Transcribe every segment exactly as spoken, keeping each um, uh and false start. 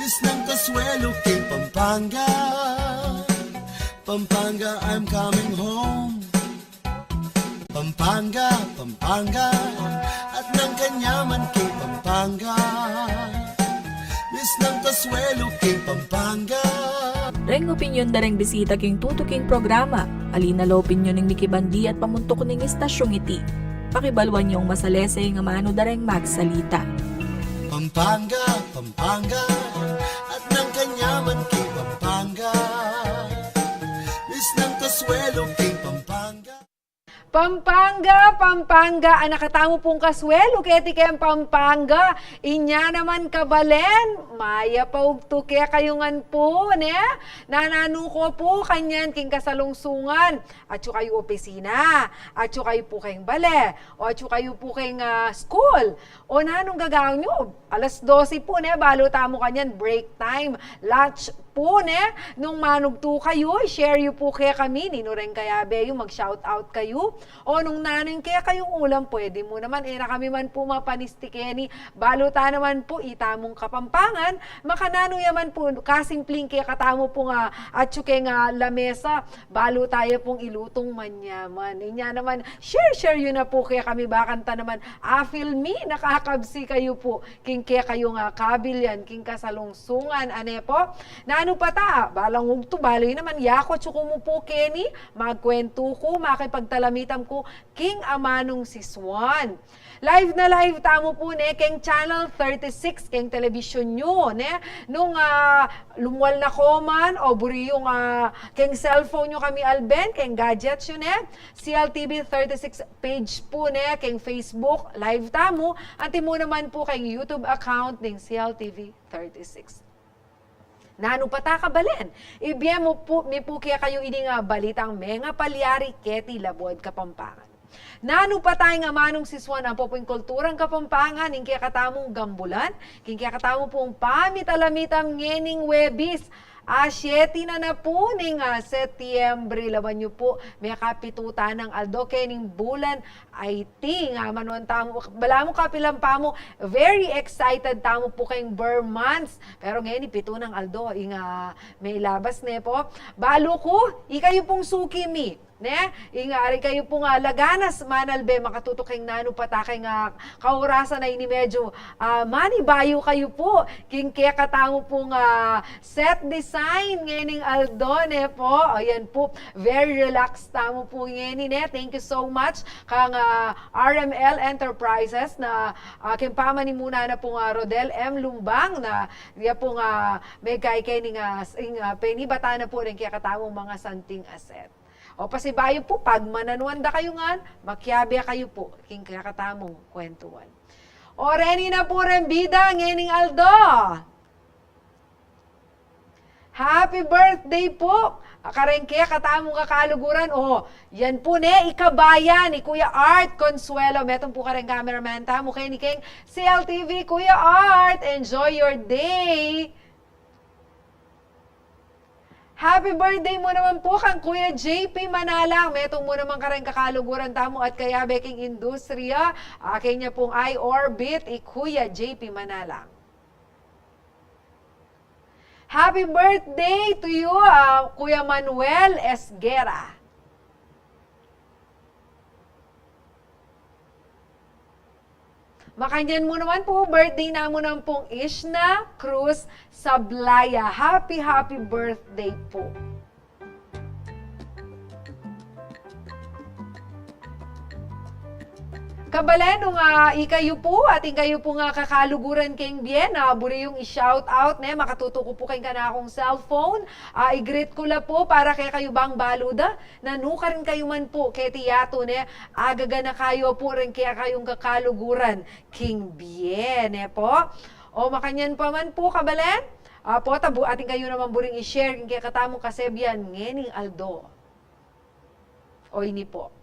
Isnang kasuelo king Pampanga, Pampanga, I'm coming home. Pampanga, Pampanga, at nang kanyaman king Pampanga. Isnang kasuelo king Pampanga. Reng opinyon da reng bisita king tutuking programa, ali na la opinyon ning mikibandi at pamuntuk ning istasyong iti. Pakibaluan yung masalese ing amanu da reng magsalita. Pampanga, Pampanga, at nang kanyaman king Pampanga. Isnang kasuelo king Pampanga. Pampanga, Pampanga, anak katamu pung kasuelo keti keng Pampanga. Inya naman kabalen, mayap a ugtu kekayu ngan pu, ne? Nananu ko pu kanyan king kasalungsungan? Atyu kayu opisina, atyu kayu pu keng bale, o atyu kayu pu keng, ah, school, o nanung gagawan yu? Alas dose pu, ne, balu tamu kanyan, break time, lunch pu, ne. Nung manugtu kayu, i-share yu pu kekami ninu reng kayabe yu, mag-shout out kayu. O nung nanu ing kekayung ulam, pwede mu naman, e na kami man pu mapanisti keni. Balu ta naman pu, itamung Kapampangan, makananu ya man pu, kasimpling kekatamu pung atyu keng lamesa, balu ta ya pung ilutung manyaman. Inya naman, share-share yu na pu kekami, bakanta naman, afil mi, nakakabsi kayu pu king kekayung kabilian king kasalungsungan, a ne pu? Nanu pa ta? Balang ugtu, balu yu naman, yaku atyu ku mu pu keni, magkwentu ku, makipagtalamitan ku king amanung sisuan. Live na live tamu pu, ne, keng channel thirty-six keng television yu, ne? Nung, ah, lumual na ko man, o buri yung, ah, keng cellphone yu kami alben, keng gadgets yu, ne? C L T V thirty-six page pu, ne, keng Facebook, live tamu, anti mu naman pu keng YouTube account ning C L T V thirty-six. Nanu pa ta, kabalen? Ibie mu pu, mi pu kekayu ining balitang mengapalyari keti labuad Kapampangan. Nanu pa ta ing amanung sisuan ampo pu ing kulturang Kapampangan, ing kekatamung gambulan, king kekatamu pung pamitalamitan ngening Webis, a, siyete na na pu ning, ah, Setyembre, lawan yu pu, mekapitu ta nang aldo kening bulan, I think, ah, manuan tamu, balamu kapilan pa mu, very excited tamu pu keng Ber months. Pero ngeni, pitu nang aldo ing, ah, melabas, ne pu? Balu ku, ikayu pung suki mi, ne? Ing, ah, ari kayu pung, ah, laganas manalbe, makatutu keng nanu pa ta keng, ah, kaurasan a ini, medyu, ah, manibayu kayu pu king kekatamu pung, ah, set design ngening aldo, ne pu? O yan pu, very relaxed tamu pu ngeni, ne? Thank you so much kang, ah, R M L Enterprises na, ah, keng pamanimuna na pung, ah, Rodel M Lumbang na, ya pung, ah, megkayke ning, ah, s-, ing, ah, penibatan na pu reng kekatamung mangasanting a set. O pasibayu pu, pagmananuan da kayu ngan, makiabe kayu pu king kekatamung kwentuan. O reni na pu reng bida ngening aldo. Happy birthday pu kareng kekatamung kakaluguran. O, yan pu ne, i kabayan i Kuya Art Consuelo. Metung pu kareng cameraman tamu keni keng C L T V, Kuya Art. Enjoy your day. Happy birthday mu naman pu kang Kuya J P Manalang. Metung mu naman kareng kakaluguran tamu at kayabe king industriya. A, kenya pung i-orbit i Kuya J P Manalang. Happy birthday to you, ah, Kuya Manuel Esguerra. Makanyan mu naman pu, birthday namu naman pung Ishna Cruz Sablaya. Happy, happy birthday pu. Kabalen, nung, ah, ikayu pu, atin kayu pu nga kakaluguran keng bie, a, buri yung i-shout out, ne, makatutu ku pu keng kanakung cellphone, a, i-greet ku la pu para kekayu bang balu da, nanu karin kayu man pu keti yatu, ne, agagana kayu pu reng kekayung kakaluguran king bie, ne pu. O makanyan pa man pu, kabalen, a, pu, ta bu-, atin kayu naman buring i-share king kekatamung kasebian ngening aldo. O ini pu.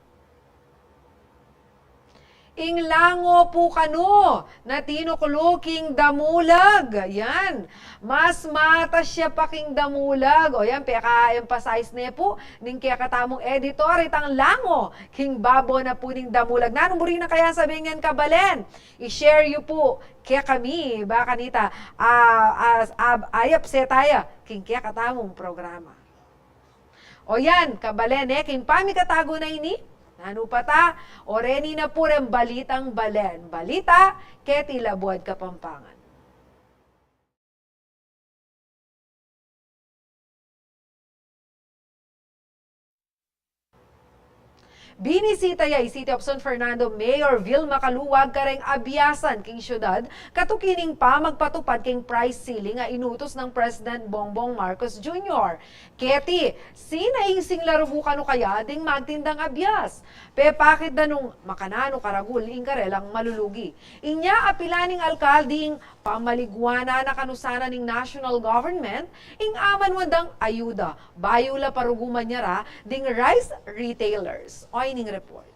Ing lango pu kanu na tinuklu king damulag. Yan. Mas matas ya pa king damulag. O yan, peka-emphasize ne pu ning kekatamung editor itang lango king babo na pu ning damulag. Nanung buri na kaya sabyan yan, kabalen? I-share yu pu kekami, ba kanita, ah, ah, ah, ayap se taya king kekatamung programa. O yan, kabalen, e king pamikatagu na ini, nanu pa ta, o reni na pu reng balitang balen. Balita keti Labuad Kapampangan. Binisita ya i City of San Fernando Mayor Vilma Caluag kareng abiasan king syudad katuki ning pamagpatupad king price ceiling a inutus nang President Bongbong Marcos Junior. Keti, sinaing sing larugu kanu kaya ding magtindang abias? Pepakit da nung makananu karagul ing karelang malulugi. Inya apila ning alkalde ing pamaliguanan na kanu sana ning national government ing amanwan dang ayuda bayu la paruguman ya ra ding rice retailers. O ining report.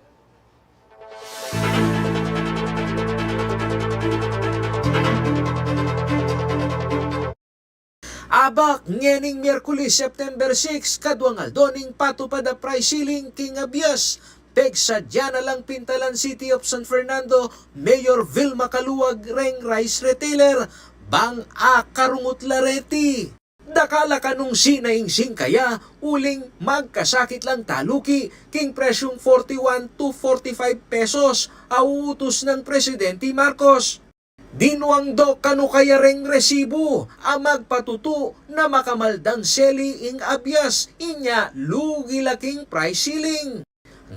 Abak ngening Miyerkules, September six, kaduang aldo ning patupad a price ceiling king abias, pegsadya na lang pintalan City of San Fernando Mayor Vilma Caluag reng rice retailer, bang akarungut la reti. Dakal a kanung sinaing sing kaya uling magkasakit lang taluki king presyung forty-one to forty-five pesos a uutus nang Presidente Marcos. Dinuang do kanu kaya reng resibu a magpatutu na makamaldang seli ing abias, inya lugi la king price ceiling.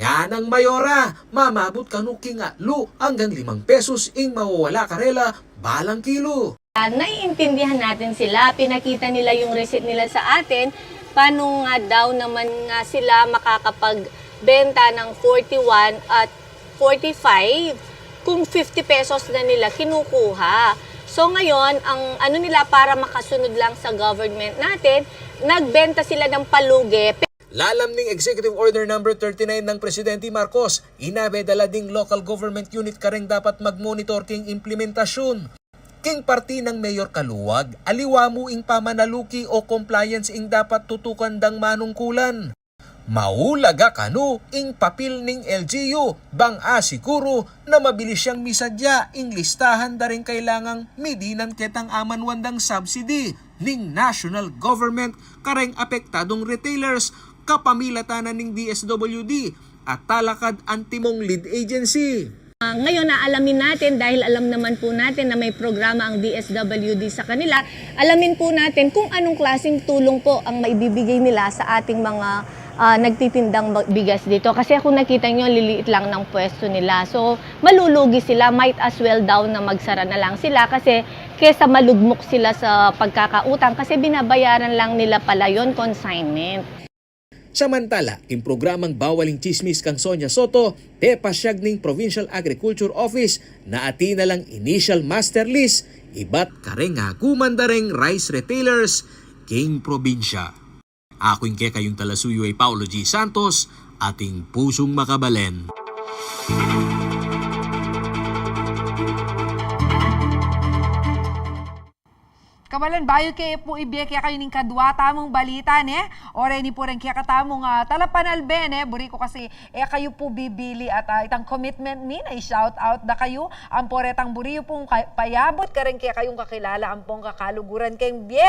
Nganang mayora, mamabut kanu king atlu anggang limang pesos ing mawawala karela balang kilu. Ah, naiintindihan natin sila, pinakita nila yung receipt nila sa atin, paano nga daw naman nga sila makakapagbenta ng forty-one at forty-five kung fifty pesos na nila kinukuha. So ngayon, ang ano nila, para makasunod lang sa government natin, nagbenta sila ng palugi. Lalam ning Executive Order Number thirty-nine nang Presidente Marcos, inabe da la ding local government unit kareng dapat magmonitor king implementasyun. King parti nang Mayor Caluag, aliwa mu ing pamanaluki o compliance ing dapat tutukan dang manungkulan. Maulaga kanu ing papil ning L G U, bang asiguru na mabilis yang misadya ing listahan da ring kailangang midinan ketang amanwan dang subsidy ning national government kareng apektadung retailers, kapamilatan na ning D S W D at Talakad antimong lead agency. Ah, ngayon, aalamin natin, dahil alam naman po natin na may programa ang D S W D sa kanila, alamin po natin kung anong klaseng tulong po ang maibibigay nila sa ating mga, ah, nagtitindang ba-, bigas dito. Kasi kung nakita nyo, liliit lang ng pwesto nila. So, malulugi sila, might as well daw na magsara na lang sila kasi kesa malugmok sila sa pagkakautang kasi binabayaran lang nila pala yon, consignment. Samantala, king programang Bawal ing Tsismis kang Sonia Soto, pepasyag ning Provincial Agriculture Office na atin na lang initial master list ibat kareng aguman da reng rice retailers king probinsya. Aku ing kekayung talasuyu ay Paulo G Santos, ating pusung makabalen. Kabalen, bayu ke pu ibie kekayu ning kadwa tamung balita, ne? O reni pu reng kekatamung, ah, talapanalbe, ne? Buri ku kasi e kayu pu bibili at, ah, itang commitment mi na i-shout out da kayu. Ampo retang buri yu pung ka-, payabut kareng kekayung kakilala ampong kakaluguran keng bie.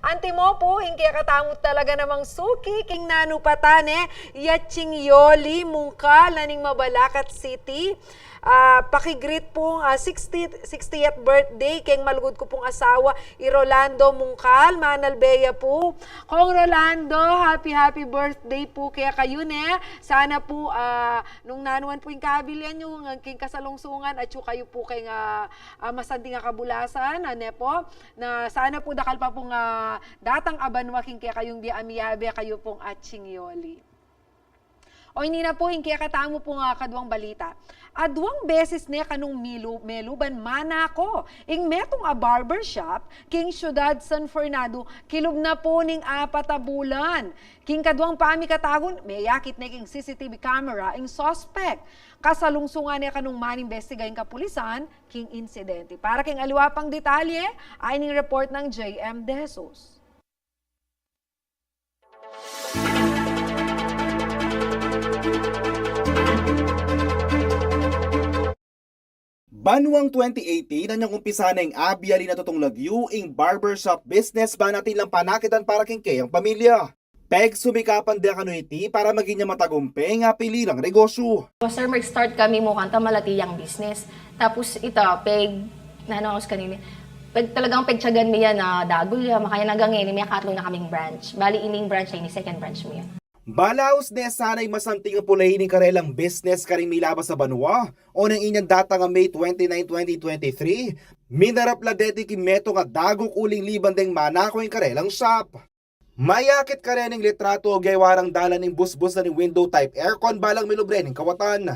Antimo pu ing kekatamu talaga namang suki king nanu pa ta, ne? Yaching Yoli Mungkal na ning Mabalacat City. Ah, paki-greet pung, ah, sixty, sixtieth birthday keng malugud ku pung asawa, i Rolando Mungkal, manalbe ya pu. Kong Rolando, happy, happy birthday pu kekayu, ne. Sana pu, ah, nung nanuan pu ing kabilian yu, ngan king kasalungsungan, atyu kayu pu keng, ah, ah, masanting a kabulasan, ah, ne pu. Na sana pu dakal pa pung, ah, datang a banua king kekayung bie a miyabe kayu pung Aching Yoli. O ini na pu ing kekatamu pung kaduang balita. Aduang beses ne kanung milu-, meluban manako ing metung a barbershop king syudad San Fernando, kilub na pu ning apat a bulan. King kaduang pamikatagun, meyakit ne king C C T V camera ing suspek. Kasalungsungan ne kanung manimbestiga ing kapulisan king insidente. Para king aliwa pang detalye, ayni ing report nang J M De Jesus. Banuang twenty eighteen, anyang umpisa na ing abiali na tutung lagyu ing barbershop business ban atin lang panakitan para king keyang pamilya. Pegsumikapan de kanu iti para maging ya matagumpe ing apili lang negosyu. O, sir, mag-start kami mu kanta malati yang business. Tapos ita, peg, nanu, kanini, peg talagang pegtyagan mi ya na dagul ya, makanyan anggang ngeni, mekatlu na kaming branch. Bali, ining branch a ini, second branch mi ya. Balaus ne sana ing masanting a pulayi ning karelang business karing milabas a banua, o nang inyang datang a May twenty-nine, twenty twenty-three, minarap la deti king metung a daguk uling liban deng manako ing karelang shop. Mayakit kareng litratu o gewa rang dalan ning busbus na ning window type aircon balang milub reng kawatan.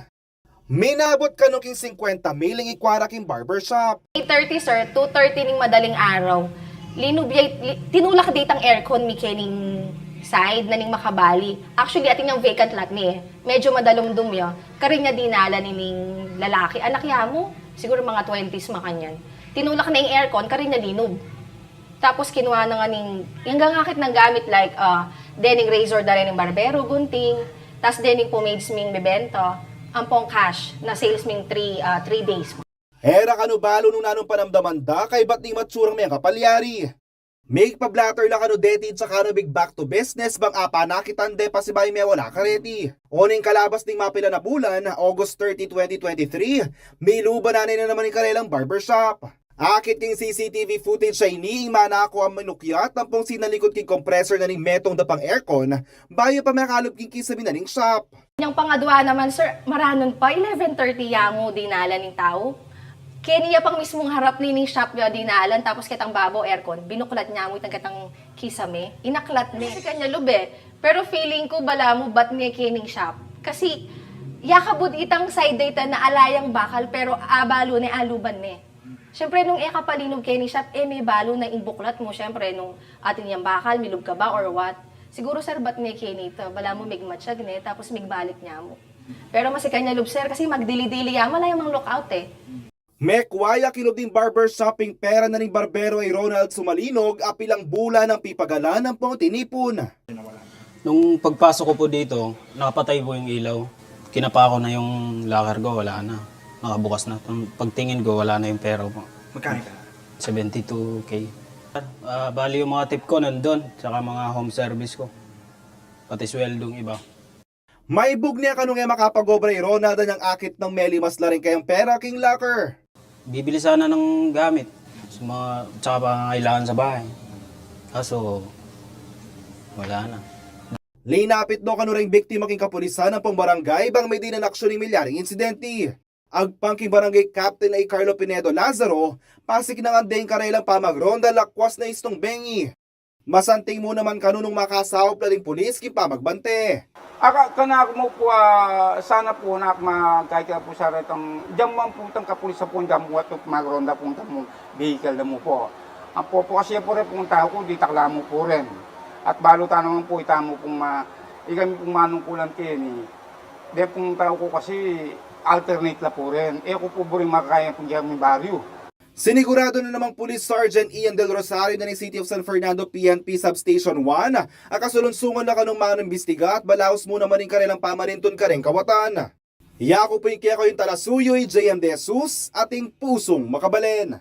Minabut kanu king singkwenta mil ing ikwa ra king barbershop. Eight thirty, sir, two thirty ning madaling araw, linub ya, li-, tinulak ditang aircon mi kening side na ning makabali. Actually, atin yang vacant lot ni e. Medyo madalumdum ya. Karin ya dinalan ining lalaki. Anak ya mu, siguro mga twenties makanyan. Tinulak na ing aircon, karin ya linub. Tapos kinua na ngan ing, anggang akit nang gamit, like, ah, dening razor da reng barbero, gunting, tas dening pomades ming bebenta, ampong cash, na sales ming three, ah, three days. E ra kanu balu nung nanung panamdaman da kaybat ning matsurang mekapalyari. Migpa-blotter la kanu deti, tsaka nu mig back to business bang apanakitan de pasibayu mewala kareti. O ning kalabas ning mapilan a bulan, August thirty, twenty twenty-three, miluban na ne naman ing karelang barbershop. Akit king C C T V footage a ini, ing manako a minukyat ampong sinalikut king compressor na ning metung da pang aircon bayu pa mekalub king kisame na ning shop. Yang pangadwa naman, sir, maranun pa, eleven thirty ya mu dinalan ning tau. Keni ya pang mismung harap ne ning shop ya dinalan, tapos ketang babo aircon, binuklat ne mu itang ketang kisame, inaklat ne. Kasi kanya lub e. Pero feeling ku balamu bat ne kening shop. Kasi yakabud itang side deta na ala yang bakal, pero abalu ne, aluban ne. Siyempre, nung e ka pa linub keni shop, e me balu na ing buklat mu. Siyempre, nung atin yang bakal, milub ka ba or what? Siguro, sir, bat ne keni ita? Balamu migmatyag ne, tapos migbalik ne mu. Pero masikan ya lub, sir, kasi magdili-dili ya mu, ala yang mang lookout e. Mekwa ya kilub ning barbershop ing pera na ning barbero a i Ronald Sumalinog a pilang bulan nang pipagalan ampong tinipun. Nung pagpasok ko po dito, nakapatay po yung ilaw. Kinapa ko na yung locker ko, wala na. Nakabukas na. Pagtingin ko, wala na yung pera ko po. Magkano ka? Seventy-two K. Ah, bali yung mga tip ko nandun, tsaka mga home service ko. Pati sweldong iba. Maibug ne kanung e makapag-obra i Ronald anyang akit nang melimas la ring kayang pera king locker. Bibili sana ng gamit sa mga, tsaka pangangailangan sa bahay. Kaso, wala na. Linapit no kanu reng biktima king kapulisan ampong barangay bang medinan aksyon ing milyaring insidente. Agpang king barangay captain a i Carlo Pinedo Lazaro, pasiknangan de ing karelang pamagronda lakwas na istung bengi. Masanting mu naman kanu nung makasaup la ding pulis king pamagbante. Aka, kanaku mu pu, ah, sana pu nak magkaikila pu sa retang, dyan man pu tang kapulisan pu, dyan pu at magronda pu tang vehicle da mu pu. Ampo pu kasi pu re pu tau ku, ditak la mu pu rin. At balu ta naman pu, ita mu pung ma-, ikami pung manungkulan keni. De pung tau ku kasi alternate la pu rin. E ku pu buri makakaya pung dyan mi baryo. Sinigurado na namang Police Sergeant Ian Del Rosario na ning City of San Fernando P N P Substation one a kasulunsungan na kanung manumbistiga at balaus mu naman ing karelang pamanintun kareng kawatan. Yaku pu ing kekayung talasuyu, J M De Jesus, ating pusung makabalen.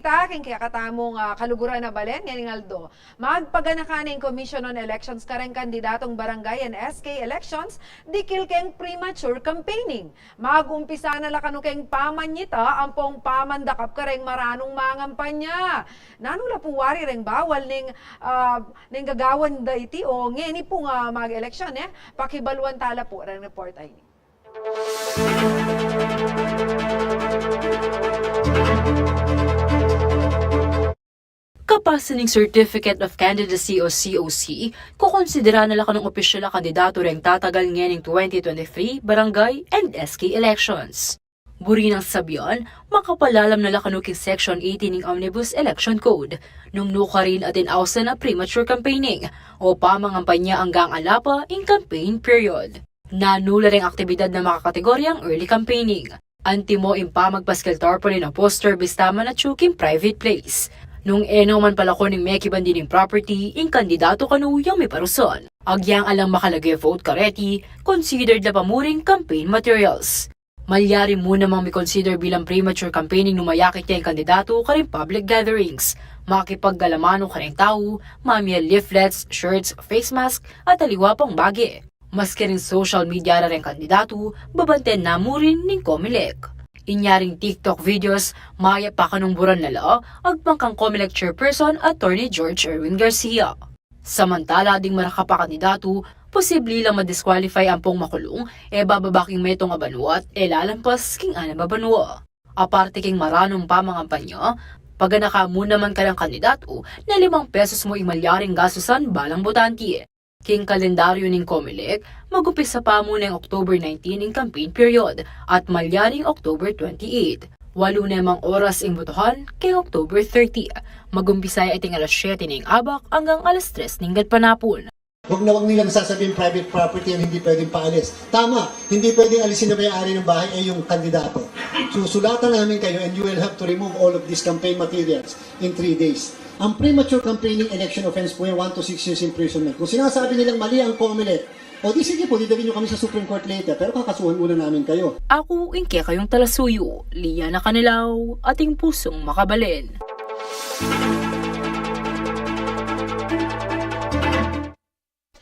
Ta king kekatamung, ah, kaluguran a balen ngening aldo, magpaganaka ne ing Commission on Elections kareng kandidatung barangay and S K elections dikil keng premature campaigning. Mag-umpisa na la kanu keng pamanyita ampong pamandakap kareng maranung mangampanya. Nanu la pu wari reng bawal ning, ah, ning gagawan da iti o ngeni pung, ah, mag-eleksyon, e? Pakibaluan tala pu reng report a ini. Kapasa ning Certificate of Candidacy o C O C, kokonsidera na la kanung opisyal a kandidato reng tatagal ngening twenty twenty-three barangay and S K elections. Buri nang sabian, makapalalam na la kanu king Section eighteen ning Omnibus Election Code, nung nukarin atin ausan a premature campaigning o pamangampanya anggang ala pa ing campaign period. Nanu la reng aktibidad na makakategoryang early campaigning. Antimo ing pamagpaskil tarpaulin o poster bista man atyu king private place. Nung e no man palako ning mekibat dining property ing kandidato kanu yang miparusan, agyang alang makalage vote kareti, considered la pa mu ring campaign materials. Malyari mu namang mikonsider bilang premature campaigning nung mayakit ya ing kandidato karing public gatherings, makipaggalamanu kareng tau, mamie leaflets, shirts, face mask, at aliwa pang bage. Maski ring social media ra reng kandidato, babantayan na mu rin ning Comelec. Inya ring TikTok videos, mayap a kanung buran na la, agpang kang Comelec Chairperson Attorney George Erwin Garcia. Samantala ding marakap a kandidato, posible lang ma-disqualify ampong makulung e bababa king metung a banua at e lalampas king anam a banua. Aparte king maranung pamangampanya, paganaka mu naman kareng kandidato na limang pesos mu ing malyaring gastusan balang botante. King kalendaryo ning Comelec, mag-umpisa pa mu neng October nineteen ing campaign period at malyaring October twenty-eight. Walu nemang oras ing botohan keng October thirty. Mag-umpisa ya iting alas siyete ning abak anggang alas tres ning gatpanapun. Wag na wag nilang sasabing private property ang hindi pwedeng paalis. Tama, hindi pwedeng alisin ng may-ari ng bahay ay yung kandidato. Susulatan namin kayo and you will have to remove all of these campaign materials in three days. Ang premature campaigning, election offense po yan, one to six years imprisonment. Kung sinasabi nilang mali ang Comelec, o di sige po, didalhin nyo kami sa Supreme Court later, pero kakasuhan muna namin kayo. Aku ing kekayung talasuyu, Liana Canelao, ating pusung makabalen.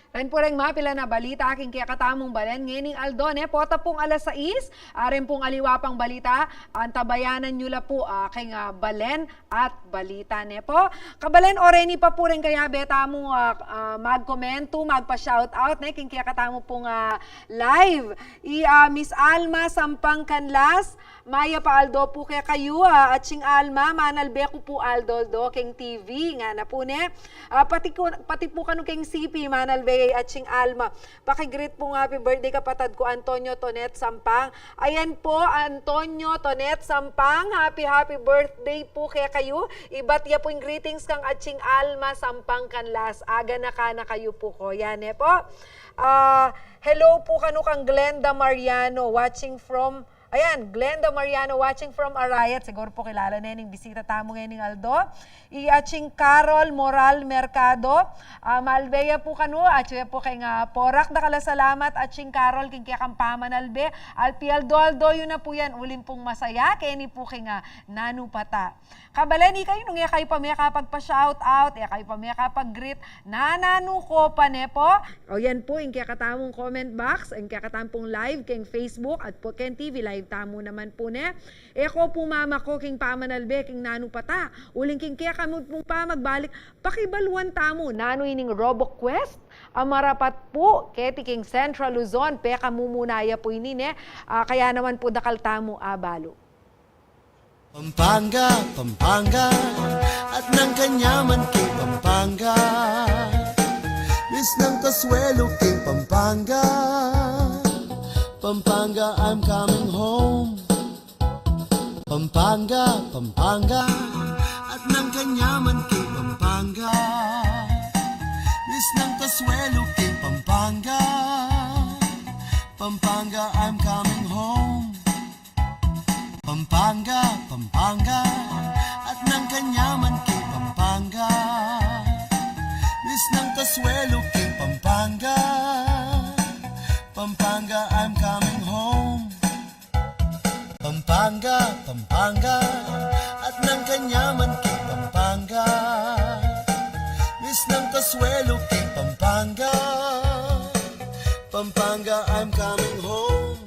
Ren pu reng mapilan a balita king kekatamung balen ngening aldo, ne? Pota pung alas sais, a, ren pung aliwa pang balita, antabayanan yu la pu, a, keng, a, balen at balita, ne pu? Kabalen, o reni pa pu reng kayabe tamu, a, a, magkomentu, magpa-shout out, ne? King kekatamu pung, a, live. I, a, Miss Alma Sampang Canlas, mayap a aldo pu kekayu, a, atsing Alma, manalbe ku pu aldo-aldo keng T V, ngana pu ne. A, pati ku, pati pu kanu keng C P, manalbe ya i atsing Alma. Paki-greet pung happy birthday kapatad ku, Antonio Tonet Sampang. Ayan pu, Antonio Tonet Sampang, happy, happy birthday pu kekayu. Ibat ya pu ing greetings kang atsing Alma Sampang Canlas. Aganaka na kayu pu ko. Yan, e pu? A, hello pu kanu kang Glenda Mariano, watching from Ayan, Glenda Mariano watching from Arayat. Siguru pu kilala ne ning bisita tamu ngening aldo. I atsing Carol Moral Mercado. A, malbe ya pu kanu, atyu ya pu keng, a, Porac. Dakal a salamat, atsing Carol, king kekang pamanalbe. Alpi aldo-aldo yu na pu yan, uling pung masaya keni pu king, a, nanu pa ta. Kabalen, ikayu nung e kayu pa mekapagpa-shout out, e kayu pa mekapag-greet, nananu ko pa, ne pu? O yan pu ing kekatamung comment box, ing kekatamu pung live keng Facebook at pu keng T V live tamu naman pu, ne? E ko pu mamako king pamanalbe king nanu pa ta, uling king kekamu pung pamagbalik, pakibaluan tamu nanu ining RoboQuest a marapat pu keti king Central Luzon. Pekamumuna ya pu ini, ne? A, kaya naman pu dakal tamu abalu. Pampanga, Pampanga, at nang kanyaman king Pampanga. Miss ng Casuelo king Pampanga. Pampanga, I'm coming home. Pampanga, Pampanga, at nang kanyaman king Pampanga. Miss ng Casuelo king Pampanga. Pampanga, I'm coming home. Pampanga, Pampanga, at nang kanyaman king Pampanga. Miss ng Casuelo king Pampanga. Pampanga, I'm coming home. Pampanga, Pampanga, at nang kanyaman king Pampanga. Miss ng kasuelo king Pampanga. Pampanga, I'm coming home.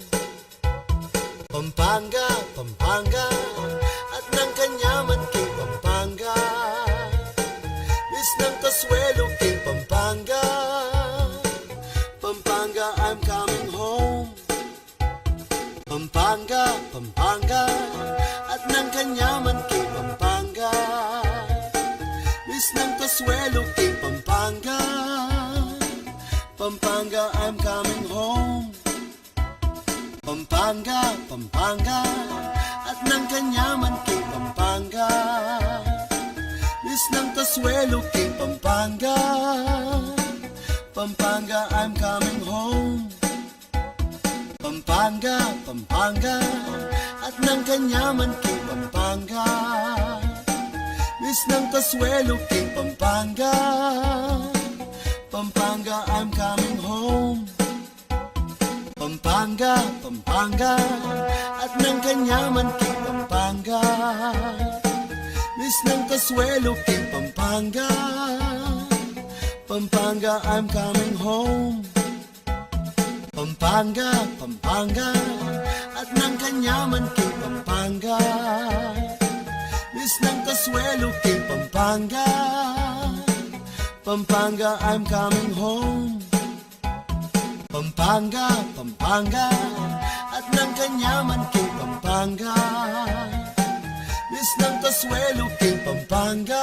Pampanga, Pampanga, at nang kanyaman king Pampanga. Miss ng kasuelo king Pampanga. Pampanga, I'm coming home. Pampanga, Pampanga, at nang kanyaman king Pampanga. Miss ng kasuelo king Pampanga. Pampanga, I'm coming home. Pampanga, Pampanga, at nang kanyaman king Pampanga. Miss ng kasuelo king Pampanga. Pampanga, I'm coming home. Pampanga, Pampanga, at nang kanyaman king Pampanga. Miss ng kasuelo king Pampanga. Pampanga, I'm coming home. Pampanga, Pampanga, at nang kanyaman king Pampanga. Miss ng kasuelo king Pampanga. Pampanga, I'm coming home. Pampanga, Pampanga, at nang kanyaman king Pampanga. Miss ng kasuelo king Pampanga. Pampanga, I'm coming home. Pampanga, Pampanga, at nang kanyaman king Pampanga. Miss ng kasuelo king Pampanga.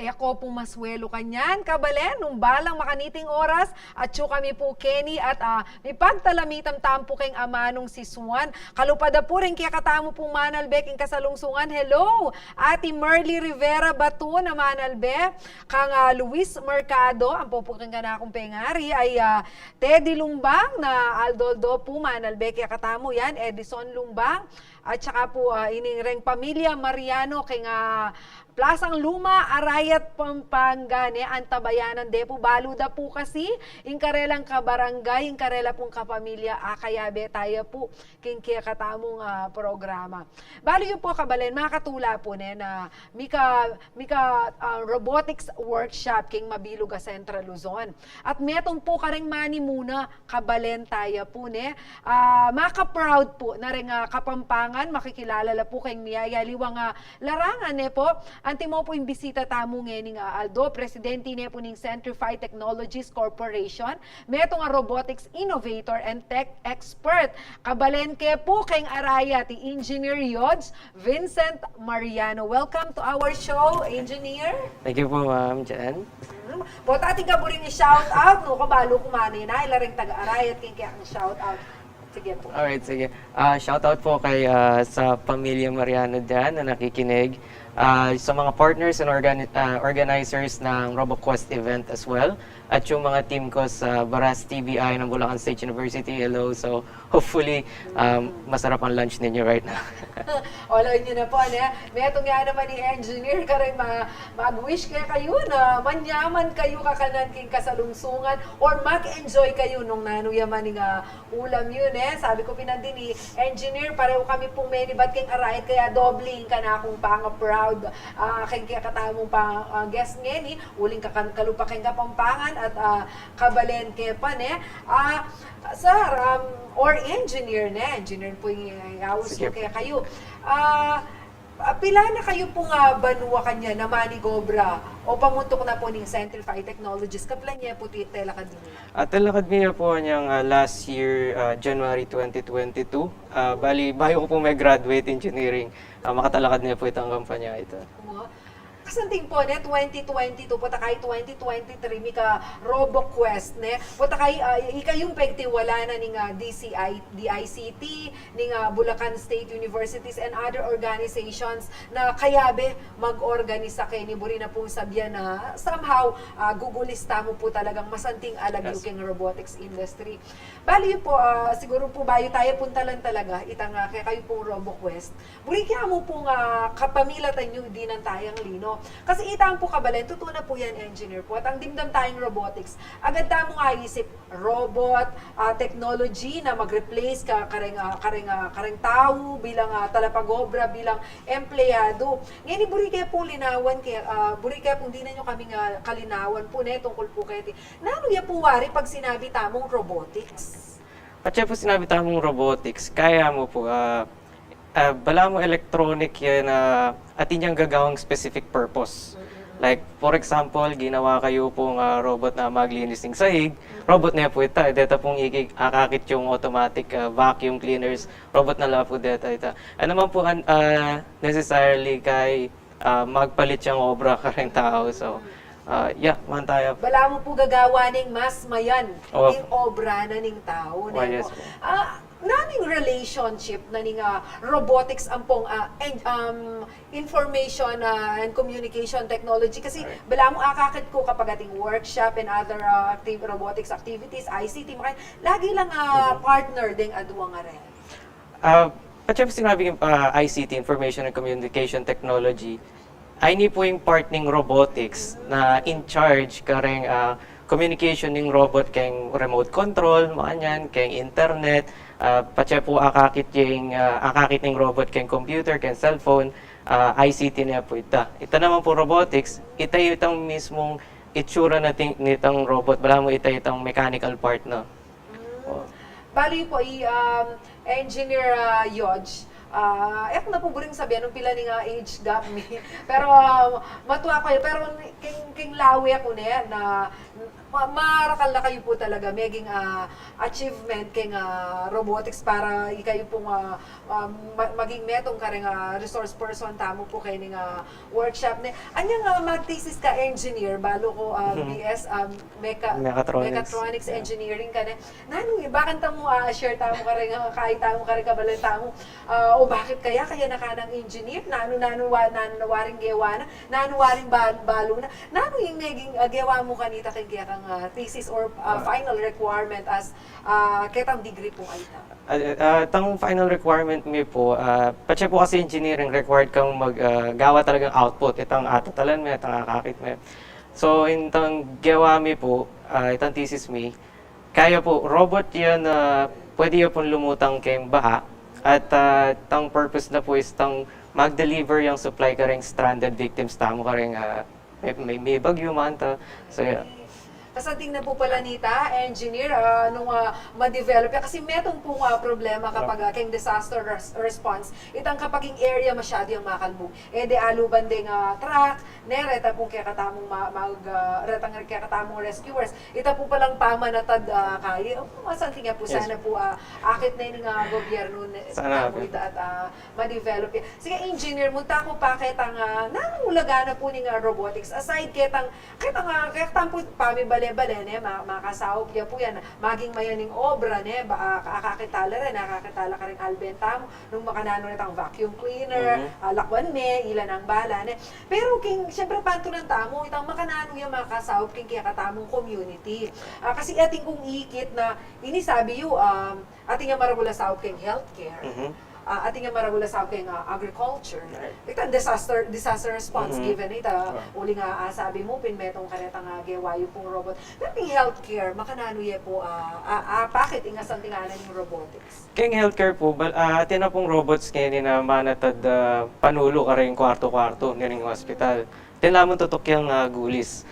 E ko pu masuelo kanyan, kabalen, nung balang makaniting oras, atyu kami pu keni at, ah, mipagtalamitam tamu pu keng amanung sisuan. Kalupa da pu ring kekatamu pung manalbe king kasalungsungan. Hello, Ate Merly Rivera Batun a manalbe, kang, ah, Luis Mercado, ampo pu keng kanakung pengari, ay, ah, Teddy Lumbang na aldo-aldo pu manalbe kekatamu yan, Edison Lumbang, at saka pu, ah, ining reng pamilya Mariano keng, ah, Plasang Luma, Arayat, Pampanga, ne, antabayanan de pu, balu da pu kasi ing karelang kabarangay, ing karela pung kapamilya, a, kayabe taya pu king kekatamung, ah, programa. Balu yu pu, kabalen, makatula pu, ne, na mika, mika, ah, robotics workshop king mabilug a Central Luzon. At metung pu kareng manimuna, kabalen taya pu, ne. Ah, maka-proud pu na reng, ah, Kapampangan, makikilala la pu keng miyayaliwang, ah, larangan, ne pu. Antimo pu ing bisita tamu ngening, ah, aldo, presidente ne pu ning Centrify Technologies Corporation, metung a robotics innovator and tech expert. Kabalen ke pu keng arayat i Engineer Yods Vincent Mariano. Welcome to our show, Engineer. Thank you po, Ma'am Jen. Hmm. Potang atin ka buring i-shout out, no? Kabalu ku mane na, ila ring taga-arayat king kekang shout out. Sige po. Alright, sige. Ah, shout out po kay, ah, sa pamilya Mariano dyan na nakikinig. Ah, sa mga partners and organi-, ah, organizers ng RoboQuest event as well. At yung mga team ko sa Baras T B I ng Bulacan State University, hello. So, hopefully, um, masarap ang lunch ninyo right now. Ala, yun na po, ne? Metung ya naman i Engineer, karin ma-, mag-wish kekayu na manyaman kayu kakanan king kasalungsungan or mag-enjoy kayu nung nanu ya man ing, ah, ulam yu, ne? Sabi ku pin nandin i Engineer, parehu kami pung menibat keng arayat kaya doble ing kanakung panga-proud, ah, keng kekatamung pang-, ah, guest ngeni, uling kakan-, kalupa keng Kapampangan at, ah, kabalen ke pa, ne? Ah, sir, um, or Engineer, ne? Engineer pu ing, eh, aus ku kekayu. Ah, ah, pila na kayu pung, ah, banua kanyan a manigobra o pamuntuk na pu ning Centrify Technologies? Kapilan ye pu ti-, telakad mi? Ah, telakad mi ya pu anyang, ah, last year, ah, January twenty twenty-two. Ah, bali, bayu ku pu me-graduate engineering. Ah, makatalakad ne pu itang kampanya ita. Wow. Kasanting pu, ne, twenty twenty-two, potang kaya twenty twenty-three, mika RoboQuest, ne? Potang kaya, ah, ikayung pegtiwala na ning, ah, D C I, D I C T, ning, ah, Bulacan State Universities and other organizations na kayabe mag-organisa keni, buri na pung sabian na somehow, ah, gugulis tamu pu talagang masanting alagyu keng robotics industry. Bali pu, ah, siguru pu bayu taya puntalan talaga itang, ah, kekayu pung RoboQuest. Buri ke mu pung, ah, kapamilatan yu dinan tayang lino. Kasi ita mu pu kabalen, tutu na pu yan, engineer pu. At ang dimdam tayang robotics, agad tamung aisip, robot, ah, technology na mag-replace ka, kareng, ah, kareng, ah, kareng tau bilang, ah, talapag-obra, bilang empleyado. Ngeni buri ke pung linawan ke, ah, buri ke pung dinan yu kaming, ah, kalinawan pu, ne, tungkul pu keti. Nanu ya pu wari pag sinabi tamung robotics? Patse pu sinabi tamung robotics, kaya mu pu, ah, ah, balamu electronic yan na atin yang gagawang specific purpose. Like, for example, ginawa kayu pung, ah, robot na maglinis ning sahig, robot ne pu ita, deta pung iki-, akakit yung automatic, ah, vacuum cleaners, robot na la pu deta ita. Ano man pu, an-, ah, necessarily kay, ah, magpalit yang obra kareng tau. So, ah, yeah, man taya. Balamu pu gagawa ning mas mayan ing obra na ning tau, ne pu? Yes pu. Ah, nanu ing relationship na ning, ah, robotics ampong, ah, en-, um, information, ah, and communication technology? Kasi balamu akakit ku kapag ating workshop and other, ah, active robotics activities, I C T, maka-, lagi lang, ah, partner deng aduang ngara. Ah, patse pu sinabi, ah, I C T, Information and Communication Technology, ini pu ing part ning robotics na in charge kareng, ah, communication ning robot keng remote control, makanyan, keng internet, ah, patse pu akakit ing, ah, akakit ning robot keng computer, keng cellphone, ah, I C T ne pu ita. Ita naman pu robotics, ita itang mismung itsura na ting-, nitang robot, balamu ita itang mechanical part na. Mm. Balu pu i, um, Engineer, ah, Yodge, ah, e ku na pu buring sabian nung pila ning, ah, age gap mi. Pero, ah, matua kayu, pero king, king lawe ku ne na ma-, marakal na kayu pu talaga meging, ah, achievement keng, ah, robotics para ikayu pung, ah, ah, ma-, maging metung kareng, ah, resource person tamu pu keng, ah, workshop ne. Anyang, ah, mag-thesis ka, engineer, balu ku, ah, B S, ah, mecha-, mechatronics engineering ka ne. Nanu, bakanta mu, ah, share tamu kareng, ah, kai tamu kareng kabalen tamu, ah, o bakit kaya, kaya na kanang engineer, nanu, nanu wa-, nanu na waring gewa na, nanu waring bal-, balu na, nanu ing meging, ah, gewa mu kanita keng kekang, ah, thesis or, ah, final requirement as, ah, ketang degree pu a ita? Ah, ah, itang final requirement mi pu, ah, patse pu kasi engineering, required kang mag, ah, gawa talagang output. Itang atatalan me, itang akakit me. So, itang gewa mi pu, ah, itang thesis mi, kaya pu, robot yan na pwede ya pung lumutang keng baha. At, ah, itang purpose na pu is itang mag-deliver yang supply kareng stranded victims tamu kareng, ah, me, me, me bagyu man ta. So, yeah. Kasanting na pu pala nita, engineer, ah, nung, ah, ma-develop ya. Kasi metung pung, ah, problema kapag, ah, keng disaster res-, response. Itang kapag ing area masyadu yang makalbug. E de aluban deng, ah, truck, ne, reta pung kekatamung ma-, mag, ah, retang kekatamung rescuers. Ita pu palang pamanatad, ah, kayi. Oh, masanting ya pu, sana pu, ah, akit ne ning, ah, gobyernu ne, sana tamu pu ita at, ah, ma-develop ya. Sige, engineer, munta ku pa ketang, ah, nanu ulaga na pu ning, ah, robotics. Aside ketang, ketang, ah, ketang pu pamibale-bale, ne, ma-, makasaup ya pu yan. Maging mayan ing obra, ne, ba, ah, akakit tala rin, akakit tala kareng alben tamu, nung makananu na itang vacuum cleaner, ah, lakwan me, ila nang bala, ne. Pero king, siyempre, pantunan tamu, itang makananu ya makasaup king kekatamung community. Ah, kasi atin kung ikit na, ini sabi yu, um, atin ya maragul a saup king healthcare. Ah, atin ya maragul a saup king, ah, agriculture. Itang disaster, disaster response, given ita, uling, ah, sabi mu, pin metung karetang, ah, gewa yu pung robot. Pero king healthcare, makananu ya pu, ah, ah, ah, bakit ing asanting na ning robotics? Keng healthcare pu, bal-, ah, atin na pung robots ngeni na manatad, ah, panulu kareng kuartu-kuartu ning hospital. Atin la mung tutuk yang, ah, gulis.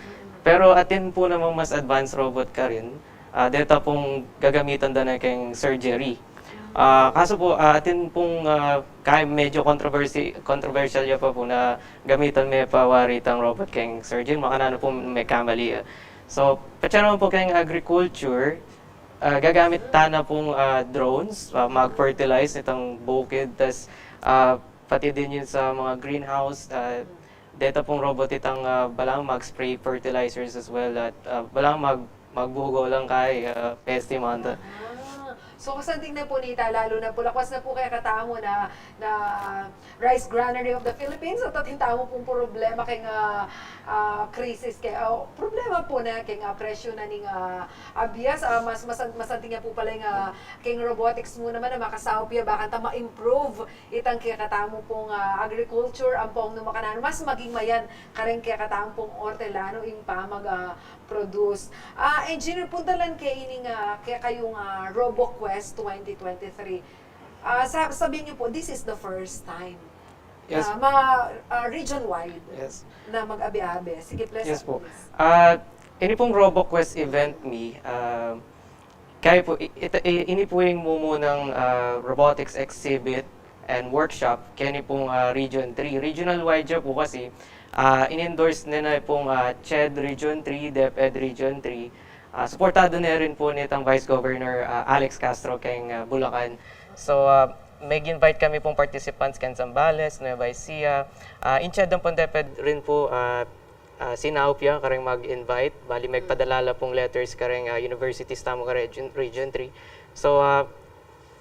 Pero atin pu namang mas advanced robot karin, ah, deta pung gagamitan da na keng surgery. Ah, kaso pu, ah, atin pung, ah, kaya medyo controversy, controversial ya pa pu na gamitan me pa wari itang robot keng surgery, makananu pu mekamali, ah. So, patse naman pu keng agriculture, ah, gagamit tana pung, ah, drones, ah, mag-fertilize nitang bukid, tas, ah, pati din yun sa mga greenhouse, ah, deta pung robot itang, ah, balang mag-spray fertilizers as well, at, ah, balang mag-, magbugo lang kay, ah, peste manta. Ah, So, kasanting na pu nita, lalu na pu, lakwas na pu kaya katamu na, na Rice Granary of the Philippines, at atin tamu pung problema keng, ah, ah, krisis keng, ah, problema pu na keng, ah, presyu na ning, ah, ah, bias, ah, mas, mas, masanting ya pu pala ing, ah, keng robotics mu naman na makasaup ya, bakanta ma-improve itang kekatamu pung, ah, agriculture, ampong nu makananu, mas maging mayan kareng kekatamu pung ortelano ing pamag, ah, produce. Ah, Engineer, punta la keni ning, ah, kekayung, ah, RoboQuest twenty twenty-three. Ah, sa-, sabihin niyo po, this is the first time Yes. na ma-, ah, region-wide Yes. na mag-abe-abe. Sige, please, Yes po. please. Ah, ini pong RoboQuest event mi, ah, kaya po, i-, ita-, i-, ini po ing mumunang, ah, robotics exhibit and workshop, keni pong, ah, Region three. Regional wide ya po kasi, ah, in-endorse na na pong, ah, CHED Region three, DepEd Region three. Ah, suportado na rin po nitang Vice Governor, ah, Alex Castro keng, ah, Bulacan. So, ah, mag-invite kami pong participants keng Zambales, Nueva Ecija. Ah, in CHED ampong DepEd rin po, ah, ah, sinaup ya kareng mag-invite. Bali, magpadala la pong letters kareng, ah, universities tamu kareng Region, Region three. So, ah,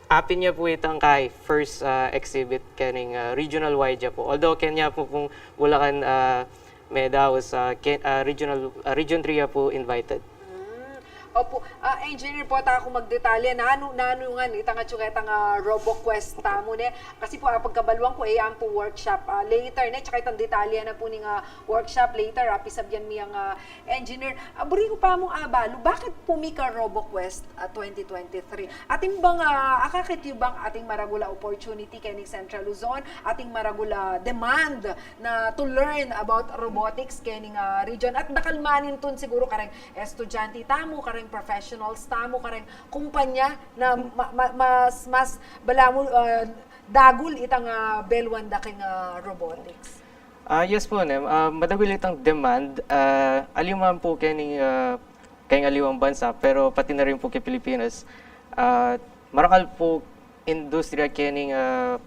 apin ya po itang kay first, ah, exhibit keng, ah, regional wide ya po. Although, keni ya po pung Bulacan, ah, medaus, ah, ke-, ah, regional, ah, Region three ya po invited. Mm. Opo. Ah, Engineer, pota ku magdetalye, nanu, nanu ngan itang atsu ketang, ah, RoboQuest tamu, ne? Kasi po, ah, pagkabaluan ku, e, yan po workshop, ah, later, ne? Tsaka itang detalye na po ning, ah, workshop later, ah, pisabian mi yang, ah, Engineer. Ah, buri ku pa mung abalu, bakit po mika RoboQuest, ah, twenty twenty-three? Atin bang, ah, akakit yu bang atin maragul a opportunity keni Central Luzon, atin maragul a demand na to learn about robotics keni, ah, region? At dakal manintun siguru kareng estudyante tamu, kareng professionals tamu, kareng kumpanya na ma-, ma-, mas, mas balamu, ah, dagul itang, ah, beluan da keng, ah, robotics. Ah, yes po, ne. Ah, madagul itang demand. Ah, aliwa man po keni, ah, keng aliwang bansa, pero pati na rin po keng Pilipinas. Ah, marakal po industriya keni, ah,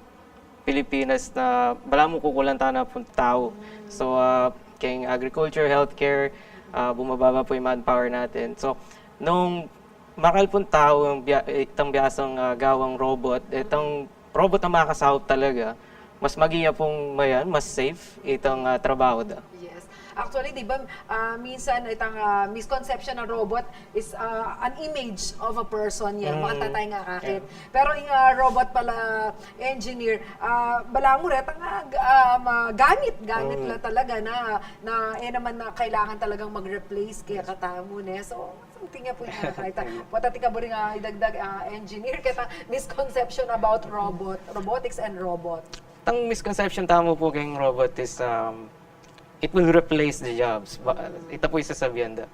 Pilipinas na balamu kukulang tana pung tau. So, ah, keng agriculture, healthcare, ah, bumababa po yung manpower natin. So, nung marakal pung tau ang bia-, itang biasang, ah, gawang robot, itang robot na makasaup talaga, mas maging ya pung mayan, mas safe itang, ah, trabaho da. Yes. Actually, di ba, ah, minsan itang, ah, misconception na robot is, ah, an image of a person ya, Mm. makatata ing akakit. Yeah. Pero ing, ah, robot pala, Engineer, ah, balamu retang, ah, g-, ah, ma-, gamit, gamit Mm. la talaga na, na, e naman na kailangan talagang mag-replace kaya katamu, ne? So, something ya po yung nakakita. Pota ti ka buri nga idagdag, ah, Engineer, ketang misconception about robot, robotics and robot. Itang misconception tamu po keng robot is, um, it will replace the jobs. Ba-, ita po yung sasabian da.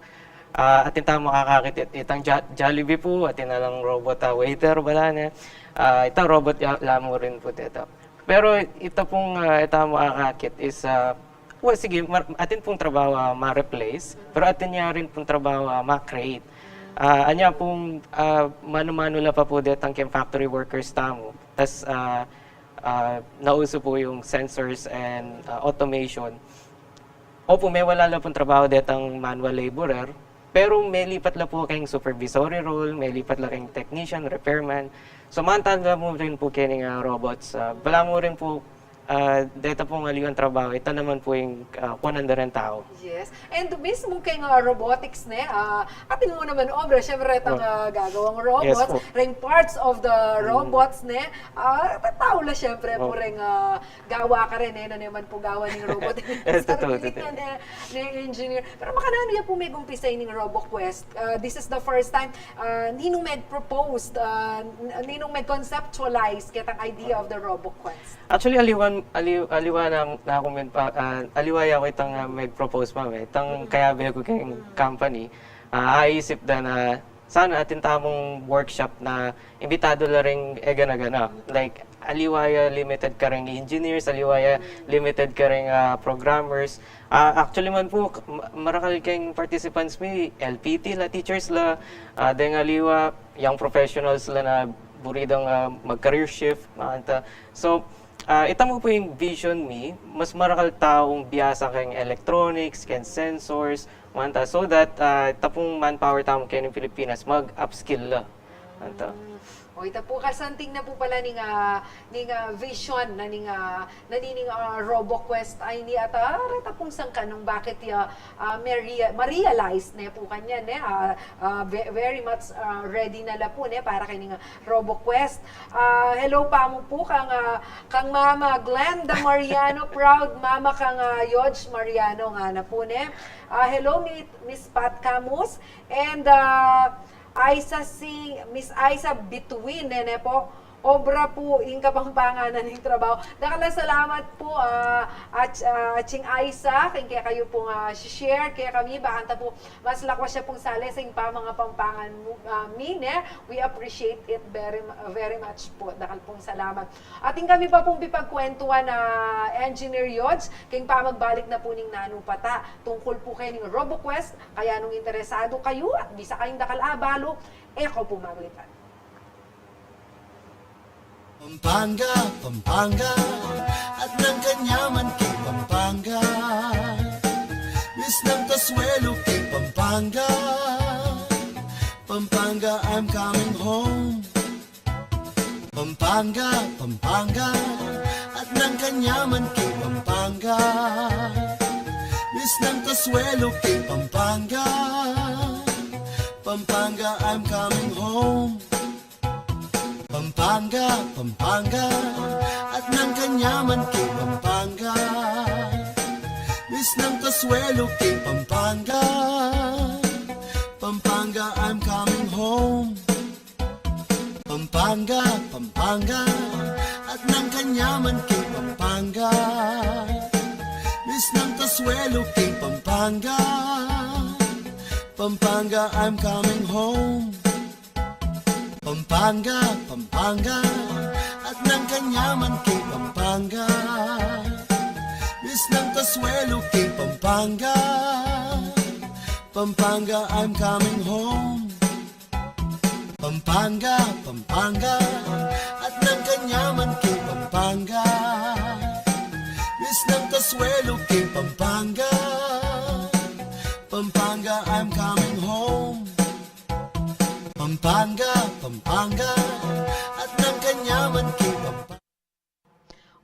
Ah, atin tamu akakit it-, itang Jo-, Jollibee po, atin na lang robot, ah, waiter, bala ne. Ah, itang robot ya-, la mu rin po ita. Pero ita pung, ah, ita mu akakit is, ah, well, sige, mar-, atin pung trabaho, ah, ma-replace, pero atin ya rin pung trabaho, ah, ma-create. Ah, anya pung, ah, manu-manu la pa po detang keng factory workers tamu. Tas, ah, ah, nauso po yung sensors and, ah, automation. Opo, mewala la pung trabaho detang manual laborer, pero melipat la po keng supervisory role, melipat la keng technician, repairman. So, mantan la mu rin po keni nga robots. Ah, balamu rin po, ah, deta pung aliwang trabaho, ita naman po yung, ah, kuanan da rin tau. Yes. And mismu keng, ah, robotics, ne, ah, atin mu naman obra, syempre, itang, ah, gagawang robots, Yes po. reng parts of the Mm. robots, ne, ah, tau la, syempre, Opo. pureng, ah, gawa karin, e, na naman po gawa ning robot. Eh, totoo, Sarili totoo. niya, ne, ne, Engineer. Pero makananu ya po megumpisa ining RoboQuest? Ah, this is the first time, ah, ninung meg-proposed, ah, n-, ninung meg-conceptualize ketang idea of the RoboQuest? Actually, aliwan, ali-, aliwa na, na ku men pa, ah, aliwa ya ku itang, ah, meg-propose, ma'am, e. Itang Mm. kayabe ku keng Mm. company, ah, aisip da na sana atin tamung workshop na imbitadu la ring e gana-gana. Mm. Like, aliwa ya limited kareng engineers, aliwa ya Mm. limited kareng, ah, programmers. Ah, actually man po, k-, ma-, marakal keng participants mi, L P T la, teachers la, ah, deng aliwa, young professionals la na buri dang, ah, mag-career shift, mga anta. So, ah, ita mu po yung vision mi, mas marakal taung biasa keng electronics, keng sensors, mga anta. So that, ah, ita pung manpower tamu keni Pilipinas, mag-upskill la. Mga anta. Mm. O, ita pu, kasanting na pu pala ning, ah, ning, ah, vision na ning, ah, na nining, ah, RoboQuest a ini at, ah, reta pung sangkan nung bakit ya, ah, maria-, ma-realize ne pu kanyan, ne? Ah, ah, ve-, very much, ah, ready na la pu, ne, para kanining, ah, RoboQuest. Ah, hello pa mu pu kang, ah, kang Mama Glenda Mariano, proud mama kang, ah, Yodge Mariano ngana pu, ne? Ah, hello, Mi-, Miss Pat Camus, and, ah, Aiza si Miss Aiza Between, nene pu, obra pu ing Kapampangan na ning trabaho. Dakal a salamat pu, ah, at, ah, Ching Aiza, keng kekayu pung, ah, share kekami, bakanta pu mas lakwas ya pung sali sa ing pamangapampangan mu, ah, mi, ne? We appreciate it very, very much pu. Dakal pung salamat. Atin kami pa pung pipagkwentuan, ah, Engineer Yodge, keng pamagbalik na pu ning nanu pa ta tungkul pu kening RoboQuest, kaya nung interesadu kayu at bisa kayung dakal a balu, e ko pu maglipat. Pampanga, Pampanga, at nang kanyaman keng Pampanga. Miss ng Tasuelo keng Pampanga. Pampanga, I'm coming home. Pampanga, Pampanga, at nang kanyaman keng Pampanga. Miss ng Tasuelo keng Pampanga. Pampanga, I'm coming home. Pampanga, Pampanga, at nang kanyaman keng Pampanga. Miss ng Tasuelo keng Pampanga. Pampanga, I'm coming home. Pampanga, Pampanga, at nang kanyaman keng Pampanga. Miss ng Tasuelo keng Pampanga. Pampanga, I'm coming home. Pampanga, Pampanga, at nang kanyaman keng Pampanga. Miss ng Tasuelo keng Pampanga. Pampanga, I'm coming home. Pampanga, Pampanga, at nang kanyaman keng Pampanga. Miss ng Tasuelo keng Pampanga. Pampanga, I'm coming home. Pampanga, Pampanga, at nang kanyaman keng Pampanga.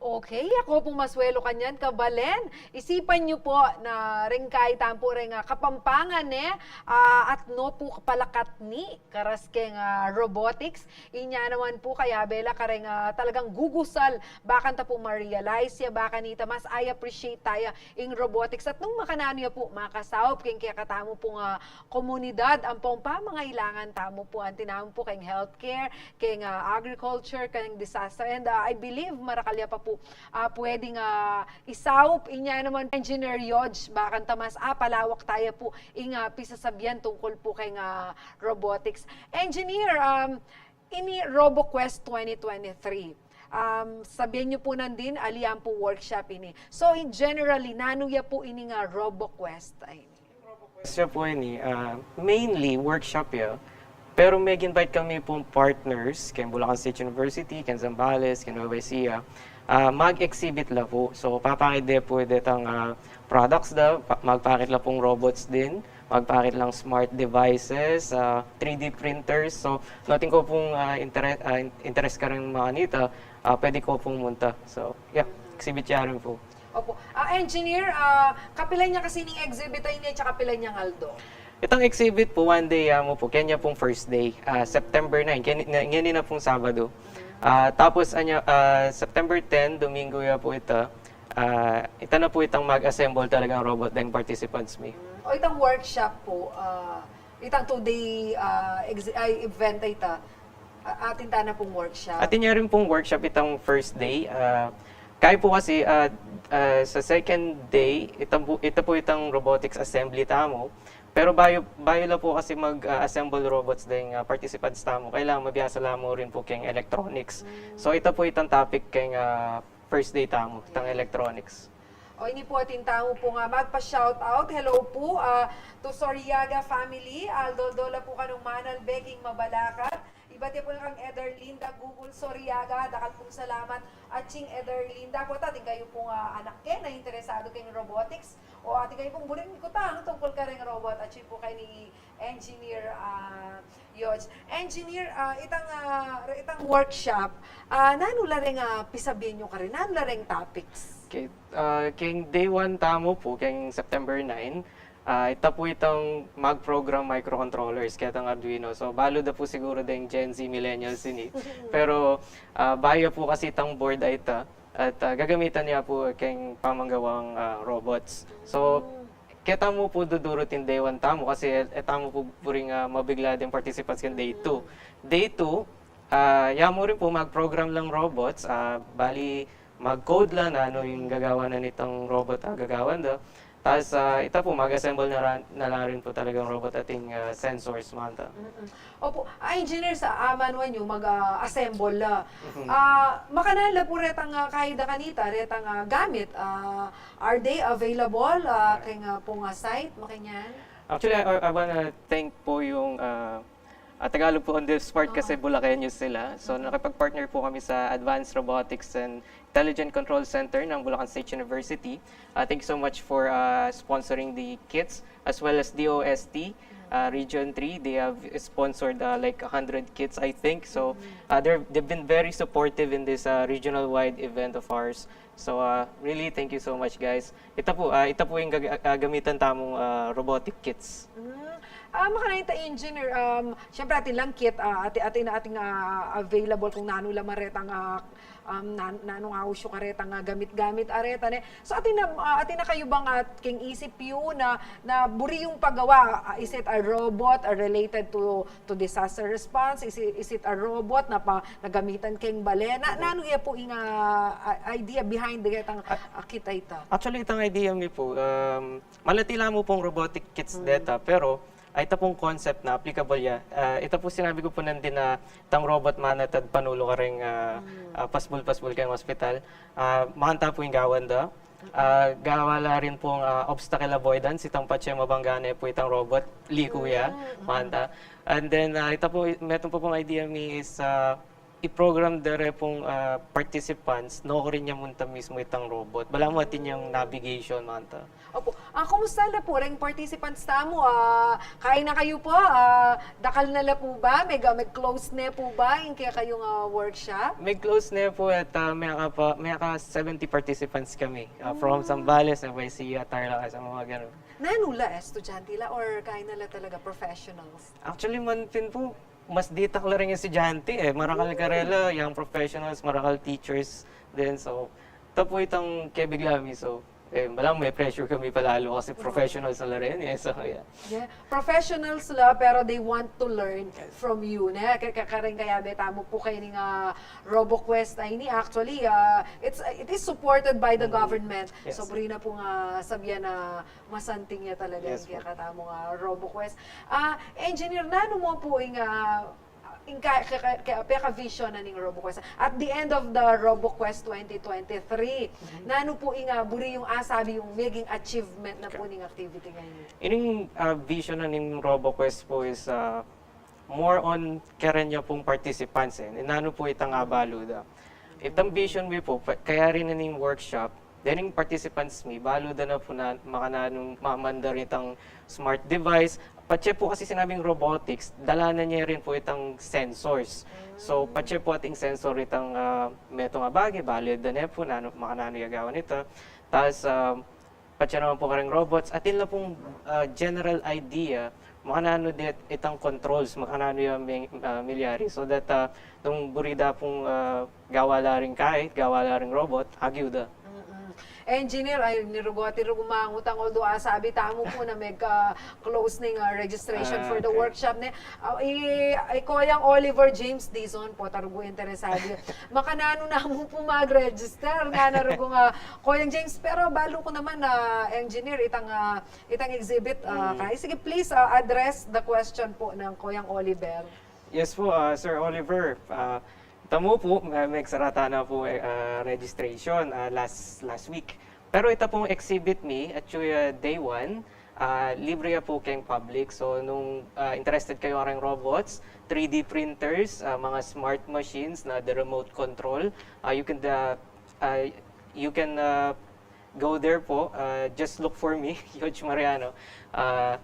Okay, ako pung masuelo kanyan, kabalen. Isipan yu pu na reng kaitan pu reng, ah, Kapampangan, ne, ah, at no pu palakat ni karas keng, ah, robotics. Inya naman pu kayabe la kareng, ah, talagang gugusal, bakanta pu ma-realize ya, bakanita mas i-appreciate taya ing robotics. At nung makananu ya pu makasaup keng kekatamu pung, ah, komunidad, ampong pamangailangan tamu pu, anti namu pu keng healthcare, keng, ah, agriculture, keng disaster. And, ah, I believe, marakal ya pa pu, ah, pwedeng, ah, isaup. Inya naman, Engineer Yodge, bakanta mas, ah, palawak taya pu ing, ah, pisasabian tungkul pu keng, ah, robotics. Engineer, um, ini RoboQuest twenty twenty-three. Um, sabian yu pu nandin, ali ampo workshop ini. So, in generally, nanu ya pu ini nga RoboQuest? Ay, ini. Siya po ini, ah, mainly workshop ya. Pero mag-invite kami pong partners, keng Bulacan State University, keng Zambales, keng Nueva Ecija. Ah, mag-exhibit la po. So, papakit de po detang, ah, products da, pa-, magpakit la pong robots din, magpakit lang smart devices, ah, three D printers. So, no atin ko pong, ah, intere-, ah, in-, interes kareng makanita, ah, pwede ko pong munta. So, yeah, exhibit ya rin po. Opo. Ah, engineer, ah, kapilan ya kasi ning exhibit a ini, tsaka kapilan yang aldo? Itang exhibit po, one day ya mu po, kenya pong first day, ah, September nine, keni-, ne-, ngeni na pong Sabado. Ah, tapos, anya, ah, September ten, Domingo ya po ita, ah, ita na po itang mag-assemble talagang robot deng participants mi. O itang workshop po, ah, itang two-day, ah, exhi-, ay, event a ita, A-, atin tana pung workshop. Atin ya rin pong workshop itang first day. Ah, kaya po kasi, ah, ah, sa second day, ita po, ita po itang robotics assembly tamu. Pero bayu, bayu la po kasi mag, ah, assemble robots deng, ah, participants tamu, kailangan mabiasa la mu rin po keng electronics. Mm. So, ita po itang topic keng, ah, first day tamu, itang electronics. O, ini po atin tamu pung, ah, magpa-shoutout. Hello po, ah, to Soriaga family. Aldo-aldo la po kanung manalbe king mabalakat. Ibat ya pu kang Ederlinda Gugul Soriaga, dakal pung salamat. Ating Ederlinda pu, atin kayu pung, ah, anak ke na interesado keng robotics, o atin kayu pung buring ikutan tungkul kareng robot, atin pu keni Engineer, ah, Yoj. Engineer, ah, itang, ah, itang workshop, ah, nanu la reng, ah, pisabyan yu karin, nanu la reng topics? Okay. Ah, keng day one tamu pu, keng September nine, ah, ita pu itang mag-program microcontrollers, ketang Arduino. So, balu da pu siguru deng Gen Z millennials ini. Pero, ah, bayu pu kasi itang board a ita, at, ah, gagamitan ya pu keng pamanggawang, ah, robots. So, ketamu pu dudurut ing day one tamu kasi e, e tamu pu buring, ah, mabigla deng participants keng day two. Day two, ah, ya mu rin pu mag-program lang robots, ah, bali mag-code la nanu ing gagawan na nitang robot a gagawan da. Tas, ah, ita pu mag-assemble na, ra- na la rin pu talagang robot ating, ah, sensors, manta. Mm-mm. Opo, ah, engineer, sa amanuan yu mag, ah, assemble la. Mhm. Ah, makananu la pu retang, ah, kaida kanita, retang, ah, gamit, ah, are they available, ah, keng, ah, pung, ah, site, makanyan? Actually, I, I wanna thank po yung, ah, ah, Tagalog po on this part kasi Bulakeños sila. So, nakipag-partner po kami sa Advanced Robotics and Intelligent Control Center ng Bulacan State University. Ah, thank you so much for, ah, sponsoring the kits, as well as D O S T, ah, Region three. They have sponsored, ah, like, a hundred kits, I think. So, ah, they're, they've been very supportive in this, ah, regional-wide event of ours. So, ah, really, thank you so much, guys. Ita po, ah, ita po yung gag- ah, gamitan tamung, ah, robotic kits. Mm. Ah, makanyan ta, engineer, um, siyempre, atin lang kit, ah, atin, atin, atin, ah, available kung nanu la maretang, ah, um, nan- nanu nga usu karetang, ah, gamit-gamit areta, ne? So, atin na, ah, atin na kayu bang, ah, keng isip yu na, na buri yung pagawa, ah, is it a robot, ah, related to, to disaster response? Is it, is it a robot na pa, na gamitan keng bale? Na, nanu ya po ing, ah, ah, idea behind the, itang, ah, kit a ita? Actually, itang idea mi po, um, malati la mu pung robotic kits deta, pero, ah, ita pung concept na applicable ya. Ah, ita po sinabi ku pu nandin na itang robot manatad panulu kareng, ah, ah, pasbul-pasbul keng hospital. Ah, makanta pu ing gawan da. Ah, gawa la rin pung, ah, obstacle avoidance, itang patse mabangga ne pu itang robot, liku ya, makanta. And then, ah, ita pu, metung pa pung idea mi is, ah, i-program da re pung, ah, participants, nukarin ya munta mismu itang robot. Balamu atin yang navigation, makanta. Opo. Ah, kumusta la pu reng participants tamu? Ah, kaina kayu pu? Ah, dakal na la pu ba? Meg, ah, meg-close ne pu ba ing kekayung, ah, workshop? Meg-close ne pu at, ah, meyaka pa, meyaka seventy participants kami. Ah, from Zambales, Nueva Ecija, Tarlac, sa mga ganun. Nanu la, estudyante la or kaina la talaga professionals? Actually, man pin pu, mas ditak la ring estudyante, eh. Marakal karela, young professionals, marakal teachers din. So, ita pu itang kebigla mi. So, eh, balamu me-pressure kami palalu kasi professionals na la rin, eh. So, yeah. Yeah. Professionals la, pero they want to learn from you, ne? Kaya, kaya, kareng kayabe tamu pu keni nga RoboQuest a ini, actually, ah, it's, it is supported by the government. Yes. So, buri na pu nga sabian na masanting ya talaga ing kekatamu nga RoboQuest. Ah, engineer, nanu mu pu ing, ah, ing ka, ka, ka, ka, peka-vision na ning RoboQuest? At the end of the RoboQuest twenty twenty-three, nanu pu ing, ah, buri yung asabi yung meging achievement na pu ning activity ngeni? Ining, ah, vision na ning RoboQuest pu is, ah, more on kareng participants, eh. Nanu pu itang abalu da. Itang vision mi pu, pa- kaya rin na ning workshop, dening participants mi, balu da na pu na makananu mamandar itang smart device. Patse pu kasi sinabing robotics, dalanan ne rin pu itang sensors. So, patse pu ating sensor itang, ah, metung a bage, balu da ne pu nanu, makananu ya gawan ita. Tas, ah, patse naman pu kareng robots, atin la pung, ah, general idea, makananu det itang controls, makananu ya mi- ah, milyari. So that, ah, nung buri da pung, ah, gawa la ring kai, gawa la ring robot, agyu da. Mm-mm. Engineer, ay, ni Rugo, ati Rugo mangutang, although, ah, sabi tamu pu na meg, ah, close ning, ah, registration for the workshop, ne? Ah, i, i Koyang Oliver James Dizon pu, ita Rugo interesado. Makananu namu pu mag-register, ngana Rugo nga, Koyang James, pero balu ku naman na, engineer, itang, ah, itang exhibit, ah, kaya. Sige, please, ah, address the question pu nang Koyang Oliver. Yes pu, ah, Sir Oliver. Ah, ita mu pu, ah, megsara tana pu, eh, ah, registration, ah, last, last week. Pero ita pung exhibit mi, atyu ya day one, ah, libre ya pu keng public. So, nung, ah, interested kayu kareng robots, three D printers, ah, mga smart machines na the remote control. Ah, you can, ah, ah, you can, ah, go there po. Ah, just look for me, Yodge Mariano. Ah,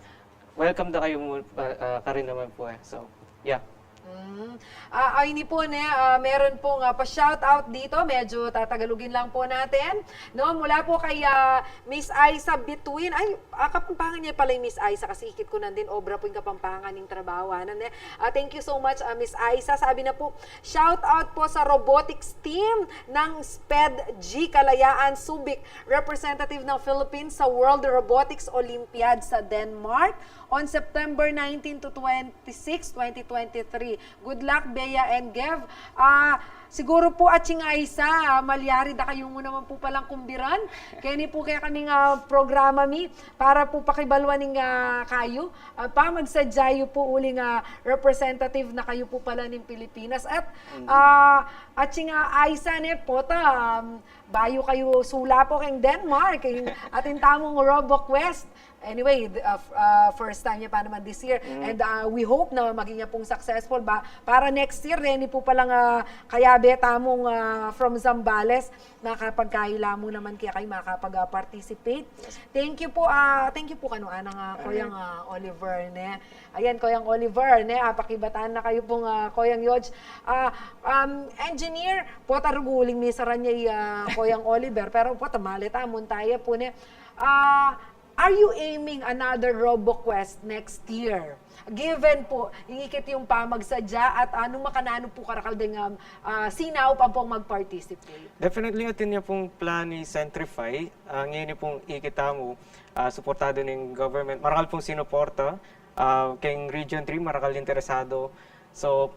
welcome da kayu mu-, ah, ah, karin naman po eh. So, yeah. Mm. Ah, ay ni po, ne, ah, meron pong ah, pa-shoutout dito. Medyo tatagalugin lang po natin. No, mula po kay ah, Miss Aiza Bituin. Ay, ah, Kapampangan niya pala yung Miss Aiza kasi ikit ko nandin obra po yung Kapampangan yung trabaho. Ano, ne? Ah, thank you so much, ah, Miss Aiza. Sabi na po, shout out po sa robotics team ng SPED G Kalayaan Subic, representative ng Philippines sa World Robotics Olympiad sa Denmark on September nineteen to twenty-six, twenty twenty-three. Good luck, Bea and Gev. Ah, siguro po, atsing Aiza, ah, malyari da kayu mu naman po palang kumbiran. Keni po kaya kaming ah, programa mi para po pakibaluan ning ah, kayu. Ah, pamagsadya yu po uling ah, representative na kayu po pala ning Pilipinas. At ah, atsing Aiza, ne, pota, um, bayu kayu sula po keng Denmark, keng atin tamung RoboQuest. Anyway, th- uh, f- uh, first time niya pa naman this year. And uh, we hope na maging niya pong successful ba para next year, reni po palang uh, kayabe tamung uh, from Zambales, makapagkaila mu naman kaya kayo makapag-participate. Thank you po, ah, thank you po kanu anang ah, Koyang ah, Oliver, ne. Ayan, Koyang Oliver, ne, ah, pakibatan na kayo pong ah, Koyang Yodge. Ah, um, engineer, pota ruguling misaran niya ah, Koyang Oliver, pero pota maleta, muntaya po, ne. Ah, are you aiming another RoboQuest next year? Given po, ingikit yung pamagsadya at ano makananu po karakal ding um, ah, sinaup ampong mag-participate. Definitely, atin niya pong plan ni Centrify. Ah, ngayon niya pong ikita mu, ah, suportado ning government. Marakal pong sinuporta. Ah, keng Region three, marakal interesado. So,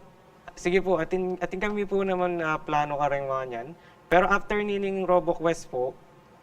sige po, atin, atin kami po naman ah, plano kareng mga niyan. Pero after nining RoboQuest po,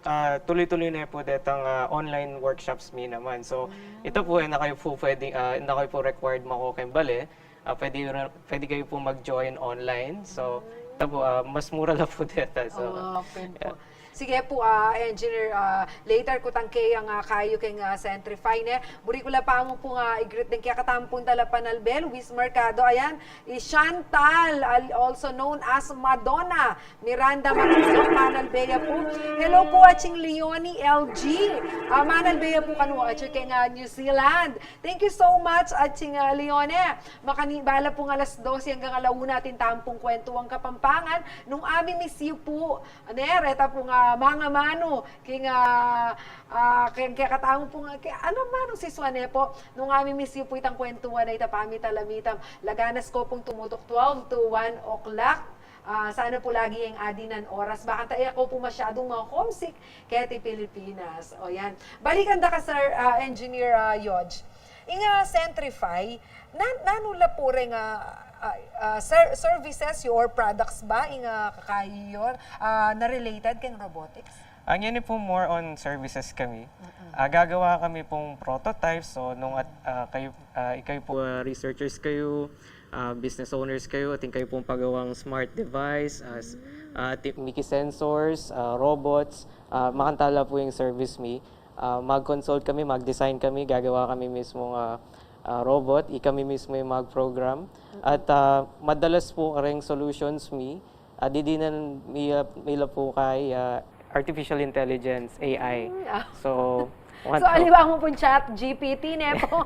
ah, tuloy-tuloy na po detang ah, online workshops mi naman. So, ito po, eh, na kayo po pwede, ah, na kayo po required mako keng bale. Ah, pwede, pwede kayo po mag-join online. So, ito po, ah, mas mura lang po deta. So, Oh, open po. Sige po, ah, engineer, ah, later ku tang kayang ah, kayu keng ah, Centrify, ne. Buri ku la pa mu pong ah, i-greet ding kekatamu pung talapanalbe, Luis Mercado, ayan, i Chantal, al- also known as Madonna, Miranda Matuzok, manalbe ya po. Hello po, atsing Leonie L G. Ah, manalbe ya po kanu, atsu keng ah, New Zealand. Thank you so much, atsing ah, Leone. Makanibala pong alas dose anggang ala una atin tampung kwentuang Kapampangan, nung ami-miss yu po. Ne, reta pong ah, mangamanu, keng ah, ah, keng kekatamu pong ah, ke, ano manung siswa ne po, nung ami-miss yu po itang kwentuan a ita pamitalam ita, laganas ko pong tumutuk twelve to one o'clock. Ah, sana po lagi yang adinan oras. Bakanta e ko po masyadung ma-homesick keti Pilipinas. O yan. Balikan da ka, Sir ah, Engineer ah, Yodge. Ing ah, Centrify, na, nanu la po reng ah, ah, ah, ser- services yu or products ba ing ah, kakayu yu ah, na related keng robotics? Ang yan po, more on services kami. Ah, gagawa kami pong prototypes, so nung at, ah, kayo, ah, ikayo po, ah, researchers kayo, ah, business owners kayo, atin kayo pong pagawang smart device, ah, s- ah, atin miki sensors, ah, robots, ah, makanta la po yung service mi. Ah, mag-consult kami, mag-design kami, gagawa kami mismo ng ah, ah, robot, ikami mismo yung mag-program. At ah, madalas po kareng solutions mi, ah, didinan mi, ah, mila po kay ah, artificial intelligence, A I. Mm, ah. So, So, aliwa mo pong chat G P T, ne po?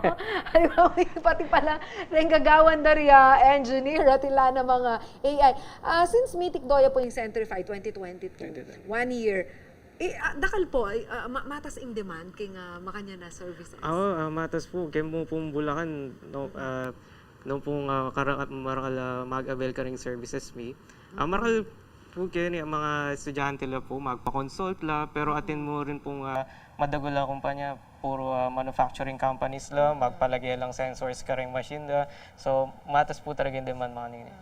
Aliwa mo yung pati pala, reng gagawan da ri, ah, engineer, at ila na mga A I. Ah, since mitikdo ya po yung Centrify twenty twenty-two, Twenty twenty. One year, eh, ah, dakal po, ay, ah, ma- matas ing demand keng ah, makanyan a services? Oo, ah, matas po. Kaya mo pong Bulacan, no, ah, no pong ah, kara- marakal ah, mag-avail ka ring services mi. Ah, marakal po kaya ni mga estudyante la po, magpa-consult la, pero atin mo rin pong ah, madagul a kumpanya, puro ah, manufacturing companies la, magpalagay lang sensors ka ring machine la. So, matas po talaga yung demand mga nini.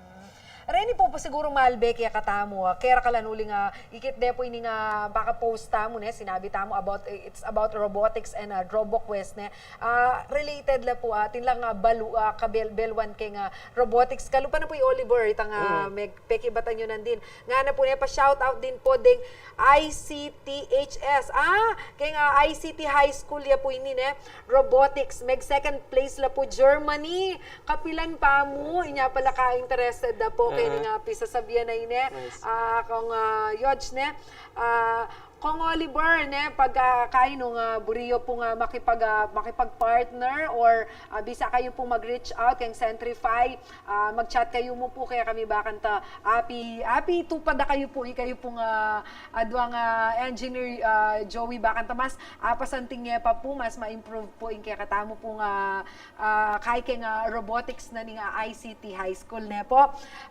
Reni pu, pu siguru malbe kekatamu, ah, kera kalan uling, ah, ikit de pu ining, ah, paka-post tamu, ne, sinabi tamu about, eh, it's about robotics and, ah, RoboQuest, ne. Ah, related la pu, ah, atin lang, ah, balu, ah, kabel-, beluan keng, ah, robotics. Kalupa na pu i Oliver, itang, ah, Mm. meg-, pekibatan yu nandin. Ngana pu ne, pa-shout out din pu ding I C T H S. Ah, keng, ah, I C T High School ya pu ini, ne. Robotics, meg-second place la pu Germany. Kapilan pa mu, inya pala ka-interested da pu, keng, ah, pisasabian na ini. Nice. Ah, kong, ah, Yodge, ne? Ah, Kong Oliver, ne, pag, ah, kainu, ah, buri yu pung, ah, makipag, ah, makipag-partner or, ah, bisa kayu pung mag-reach out keng Centrify, ah, mag-chat kayu mu pu kekami bakanta api, api tupad da kayu pu, ikayu pung, ah, aduang, ah, engineer, ah, Joey, bakanta mas apasanting ye pa pu, mas ma-improve pu ing kekatamu pung, ah, ah, keng, ah, robotics na ning, ah, I C T High School, ne pu.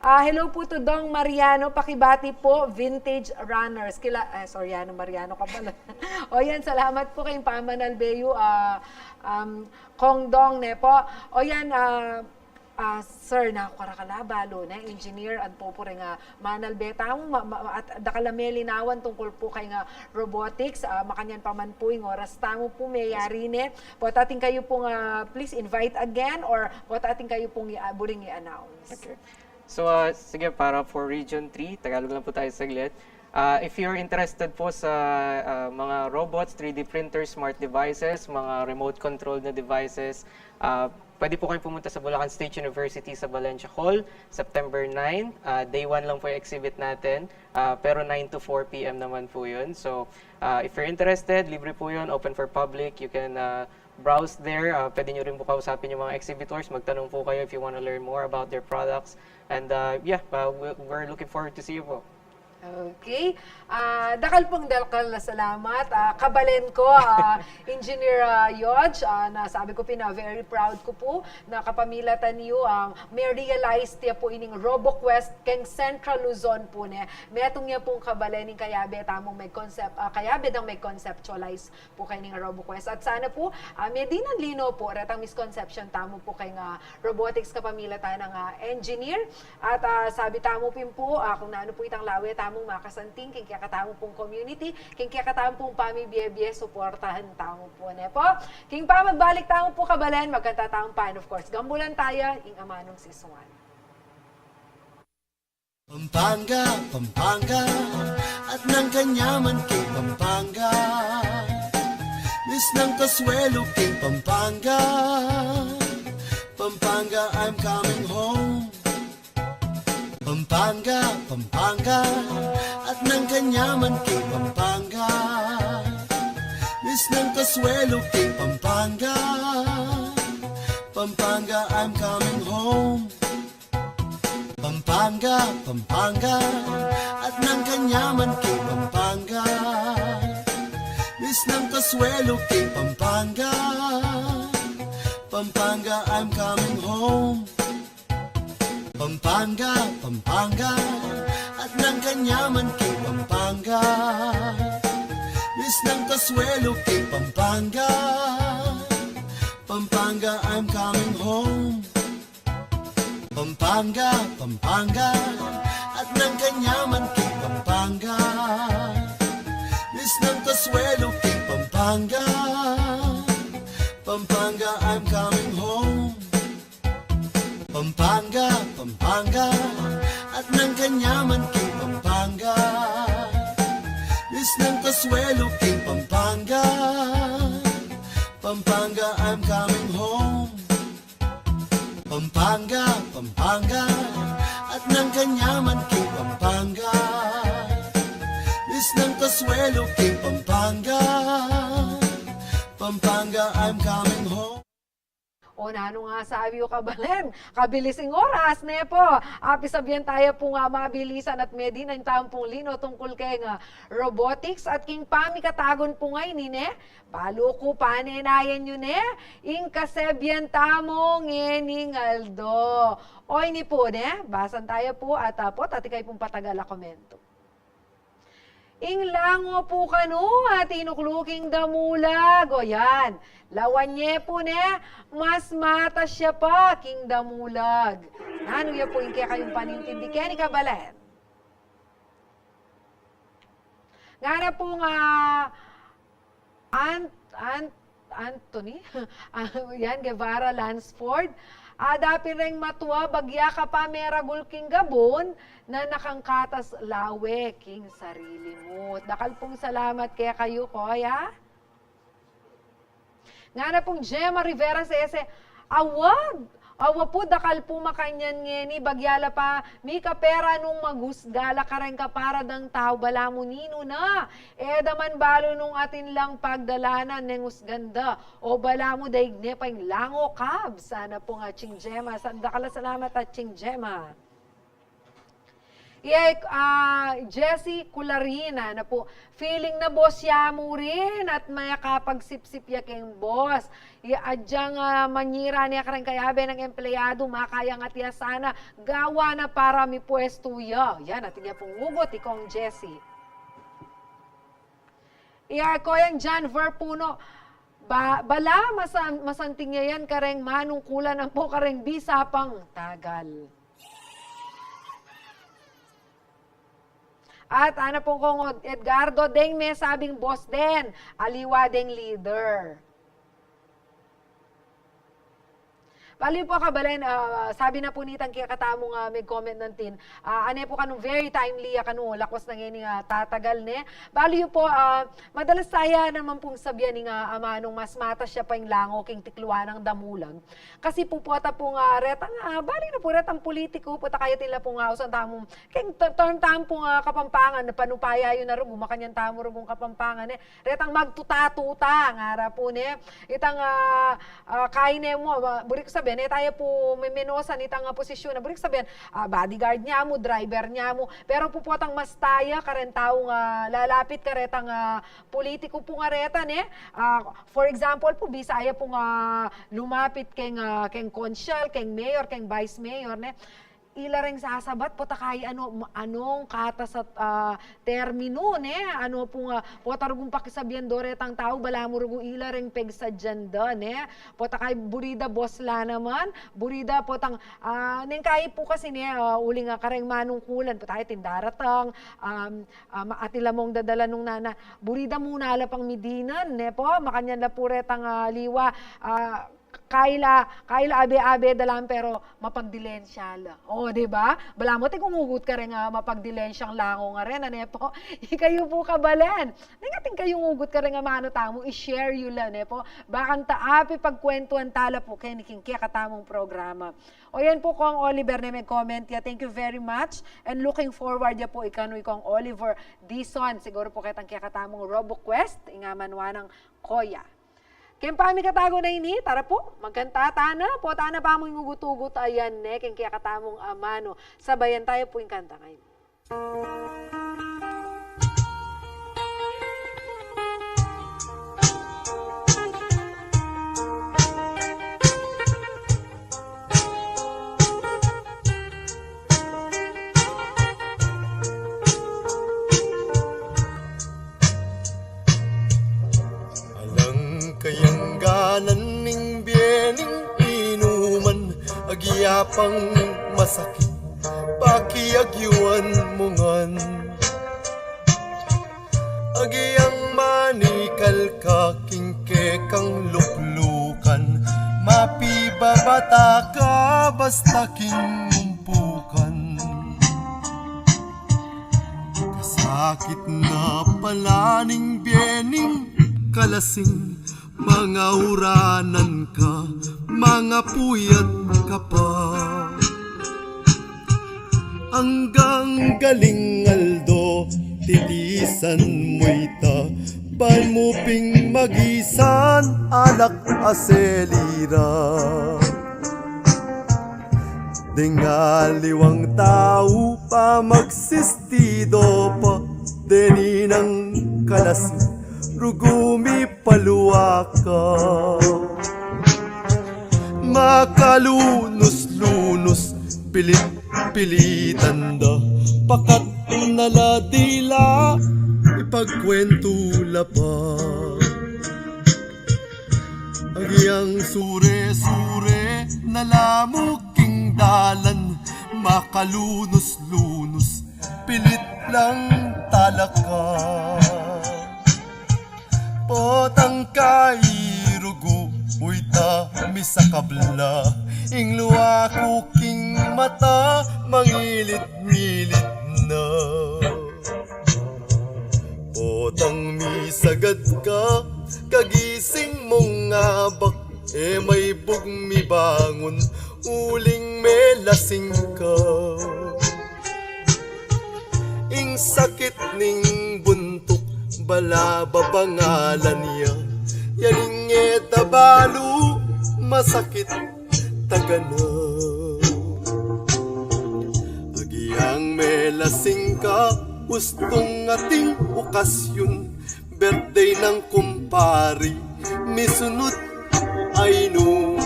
Ah, hello pu to Dong Mariano, pakibati pu, Vintage Runners. Kila, ah, Soriano Mariano ka pala. O yan, salamat pu keng pamanalbe yu, ah, um, Kong Dong, ne pu. O yan, ah, ah, sir, naku, karakal a balu, ne, engineer, at pu pu reng, ah, manalbe tamu, ma-, ma-, at dakal a melinawan tungkul pu keng, ah, robotics, ah, makanyan pa man pu ing oras tamu pu, meyari ne. Potang atin kayu pung, ah, please invite again, or potang atin kayu pung i-, ah, buring i-announce. Okay. So, ah, sige, para for Region three, Tagalog lang po tayo saglit. Ah, if you're interested po sa, ah, mga robots, three D printers, smart devices, mga remote controlled na devices, ah, pwede po kayong pumunta sa Bulacan State University sa Valencia Hall, September nine. Ah, day one lang po yung exhibit natin, ah, pero nine to four P M naman po yun. So, ah, if you're interested, libre po yun, open for public. You can, ah, browse there. Ah, pwede nyo rin po kausapin yung mga exhibitors. Magtanong po kayo if you wanna learn more about their products. And, ah, yeah, ah, we- we're looking forward to see you po. Okay. Ah, dakal pung dakal a salamat. Ah, kabalen ku, ah, Engineer, ah, Yodge, ah, na sabi ku pin, very proud ku pu na kapamilatan yu, ah, me-realize ya pu ining RoboQuest keng Central Luzon pu, ne. Metung ya pung kabalen ing kayabe tamung meg-concept, ah, kayabe dang meg-conceptualize pu keng RoboQuest. At sana pu, ah, medinan lino pu retang misconception tamu pu keng, ah, robotics kapamilatan nang, ah, engineer. At, ah, sabi tamu pin pu, ah, kung nanu pu itang lawe tamung makasanting keng kekatamu pung community, keng kekatamu pung pamibie-bie, suportahan tamu pu, ne pu. Keng pamagbalik tamu pu, kabalen, magkanta tamu pa, and of course, Gambulan Taya, ing amanung sisuan. Pampanga, Pampanga, at nang kanyaman king Pampanga. Miss ng kasuelo king Pampanga. Pampanga, I'm coming home. Pampanga, Pampanga, at nang kanyaman king Pampanga. Miss ng kasuelo king Pampanga. Pampanga, I'm coming home. Pampanga, Pampanga, at nang kanyaman king Pampanga. Miss ng kasuelo king Pampanga. Pampanga, I'm coming home. Pampanga, Pampanga, at nang kanyaman king Pampanga. Miss ng kasuelo king Pampanga. Pampanga, I'm coming home. Pampanga, Pampanga, at nang kanyaman king Pampanga. Miss ng kasuelo king Pampanga. Pampanga, I'm coming home. Pampanga, Pampanga, at nang kanyaman king Pampanga. Miss ng kasuelo king Pampanga. Pampanga, I'm coming home. Pampanga, Pampanga, at nang kanyaman king Pampanga. Miss ng kasuelo king Pampanga. Pampanga, I'm coming home. O, nanu nga sabi yu, kabalen? Kabilis ing oras, ne pu? Api sabian taya pung, ah, mabilisan at medinan tamu pung lino tungkul keng, ah, robotics at king pamikatagun pu ngeni, ne? Balu ku panenayan yu ne ing kasebian tamu ngening aldo. O ini pu, ne? Basan taya pu at, ah, potang atin kayu pung patagal a komento. Ing lango pu kanu, a tinuklu king damulag. O yan, lawan ye pu ne, mas matas ya pa king damulag. Nanu ya pu ing kekayung panintindi keni, kabalen? Ngana pung, ah, Ant-, Ant-, Anthony, ah, yan, Guevara Lansford. A, dapin reng matua, bagya ka pa meragul king gabun, na nakangkatas lawe king sarili mu. Dakal pung salamat kekayu, Koya. Ngana pung Gemma Rivera Sese, awa, awa pu, dakal pu makanyan ngeni, bagya la pa mikapera nung maghusga la kareng kapara dang tau, balamu ninu na. E da man balu nung atin lang pagdalanan neng husgan da, o balamu daig ne pa ing lango, kabs. Sana pung Atsing Gemma. Sa-, dakal a salamat, Atsing Gemma. Iya, ah, Jessie Cularin, nanu pu, feeling na boss ya mu rin at makapagsipsip ya keng boss. Iya, adyang, ah, manyira ne kareng kayabe nang empleyadu, makayangat ya sana, gawa na para mipwestu ya. Yan, atin ya pung ugut i Kong Jessie. Iya, Koyang John Ver Puno, ba-, bala, masan-, masanting ya yan kareng manungkulan ampo kareng bisa pang tagal. At ana pung Kong Edgardo, deng mesabing boss den, aliwa deng leader. Bale pu, kabalen, ah, sabi na pu nitang kekatamung, ah, meg-comment nang tin, ah, ane pu kanu, very timely ya kanu, lakwas na ngeni, ah, tatagal ne. Bale yu pu, ah, madalas taya naman pung sabian ning, ah, amanung mas matas ya pa ing lango king tikluan nang damulag. Kasi pu pota pung, ah, retang, ah, bale na pu retang pulitiku, pota kaya tila pung, ah, ausan tamu, keng ter-, term tamu pung, ah, Kapampangan, panupaya yu na rugu, makanyan tamu rugung Kapampangan, e. Retang magtuta-tuta, ngara pu ne. Itang, ah, ah, kaine mu, ah, buri ku sabian, e taya pu me-, menosan itang, ah, posisyon na, buri ku sabian, ah, bodyguard nya mu, driver nya mu. Pero pu potang mas taya kareng taung, ah, lalapit karetang, ah, pulitiku pu nga reta, ne? Ah, for example pu, bisa ya pung, ah, lumapit keng, ah, keng konsyal, keng mayor, keng vice mayor, ne? Ila reng sasabat, pota kayi anu, ma-, anong katas at, ah, terminu, ne? Anu pung, ah, pota rugung pakisabian do retang tau, balamu rugu ila reng pegsadyan da, ne? Pota kayi buri da boss la naman, buri da potang, ah, neng kayi pu kasi ne, ah, uling, ah, kareng manungkulan, pota kayi atin daratang, um, ah, ma-, atin la mung dadalan nung nana, buri da mu na la pang midinan, ne pu? Makanyan la pu retang, ah, liwa, ah, kayi la, kayi la abe-abe da lang pero mapagdilensya la. O, di ba? Balamu atin kung ugut kareng, ah, mapagdilensyang lango nga reta, ne pu? Ikayu pu, kabalen. Neng atin kayung ugut kareng amanu tamu, i-share yu la, ne pu? Bakanta api pagkwentuan tala pu keni king kekatamung programa. O yan pu, Kong Oliver, ne meg-comment ya. Thank you very much. And looking forward ya pu ikanu i Kong Oliver Dizon. Siguru pu ketang kekatamung RoboQuest, ing amanwa nang Koya. Keng pamikatago na ini, tara pu, magkanta tana, pota na pa mu ing ugut-ugut a yan, ne, keng kekatamung amanu. Sabayan taya pu ing kanta ngeni. Alang kayangganan ning bie ning inuman, agyapang masakit, pakiagyuan mu ngan. Agyang manikal ka king kekang luklukan, mapibabata ka basta king umpukan. Kasakit na pala ning bie ning kalasing, mangauranan ka, mangapuyat ka pa. Anggang galing aldo, titisan mu ita, ban mu pin magisan alak a selira. Deng aliwang tau pa magsistido pa, deni nang kalasing, rugu mi paluaka. Makalunus-lunus, pilit-pilitan da, pakat na la dila, Pagkwentu la pa. Agyang sure-sure na la mu king dalan, makalunus-lunus, pilit lang talaka. Potang kairugu, uy ta misakabla, ing luwa ku king mata, mangilid-ngilid na. Potang misagad ka, kagising mung abak, e maibug mibangun, uling melasing ka. Ing sakit ning buntuk, bala ba bangalan ya, yan ing e da balu, masakit taga na. Agyang melasing ka, ustung ating okasyun, birthday nang kumpari, misunud ay nu.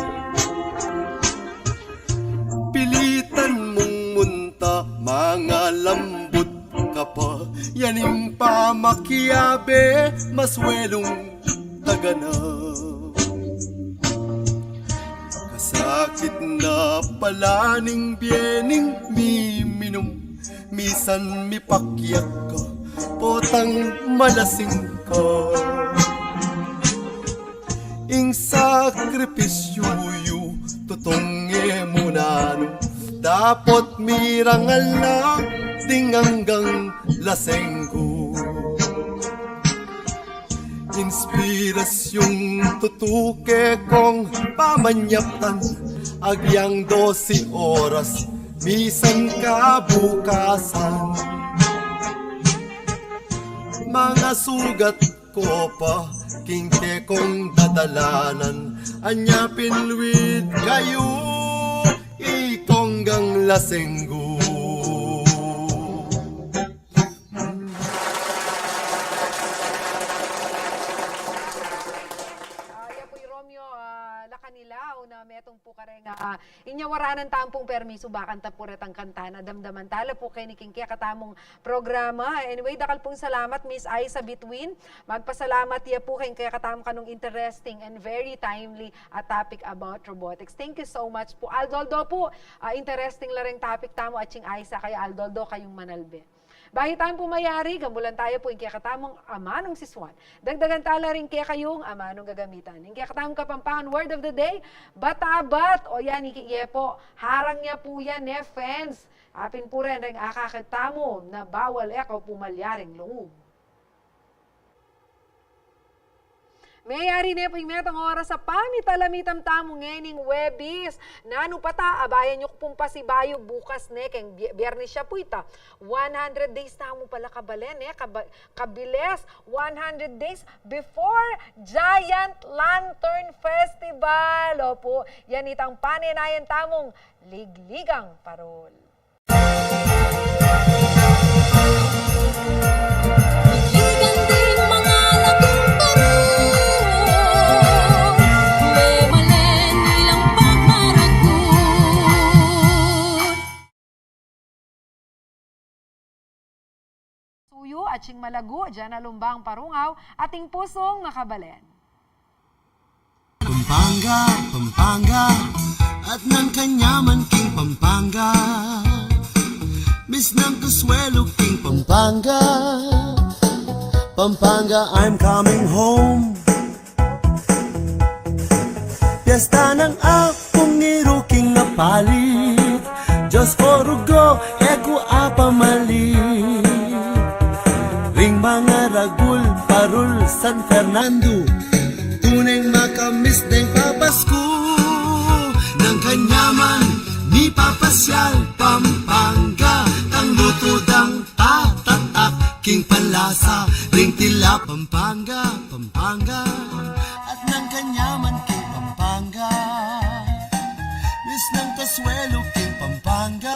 Pilitan mung munta, mangalambut ka pa, yan ing pamakiabe, maswelung taga na. Kasakit na pala ning bie ning miminum, misan mipakyak ka, potang malasing ka. Ing sakripisyu yu, tutung e mu nanu, dapot mirangal na ding anggang lasenggu. Inspirasyung tutu ke kong pamanyaptan, agyang dose oras, misan kabukasan. Mangasugat ko pa king kekong dadalanan, anya pin luid kayu, ikong anggang lasenggu. Ah, ya pu i Romeo, ah, Lacanilao na metung pu kareng, ah, inya waranan tamu pung permisu, bakanta pu retang kanta na damdaman ta la pu keni king kekatamung programa. Anyway, dakal pung salamat, Miss Aiza Bituin. Magpasalamat ya pu keng kekatamung kanung interesting and very timely a topic about robotics. Thank you so much pu. Aldoldo pu, ah, interesting la reng topic tamu, atsing Aiza kaya Aldoldo kayung manalbe. Bayu tamu pu mayari, gamulan taya pu ing kekatamung amanung sisuan. Dagdagan ta la ring kekayung amanung gagamitan. Ing kekatamung Kapampangan word of the day, batabat. O yan, iki ye pu, harang ya pu yan, ne, friends. Apin pu ren reng akakit tamu na bawal e kau pu malyaring lungub. Meyari ne pu ing metang oras a pamitalamitan tamu ngening Webis. Nanu pa ta, abayan yu ku pung pasibayu bukas ne, keng Bie-, Biernes ya pu ita. One hundred days tamu pala kabalen, e, kaba-, kabilis. One hundred days before Giant Lantern Festival. Opu, yan itang panenayan tamung Ligligang Parol. Ligan ding mangalak king parol, memalen ilang pagmaragul. Suyu, atsing malagu, dian a lumbang parungaw, ating pusung makabalen. Pampanga, Pampanga, at nang kanyaman king Pampanga. Miss nang kasuelo king Pampanga. Pampanga, I'm coming home. Piesta nang Apung Iru king Apalit. Dios ko rugo, e ku apamalit. Ring mangaragul, parul San Fernando. Tuneng makamis deng papasku. Nang kanyaman mipapasyal Pampanga, tang lutu dang tatatak king panlasa, ring tila Pampanga, Pampanga. At nang kanyaman king Pampanga, miss nang kasuelo king Pampanga.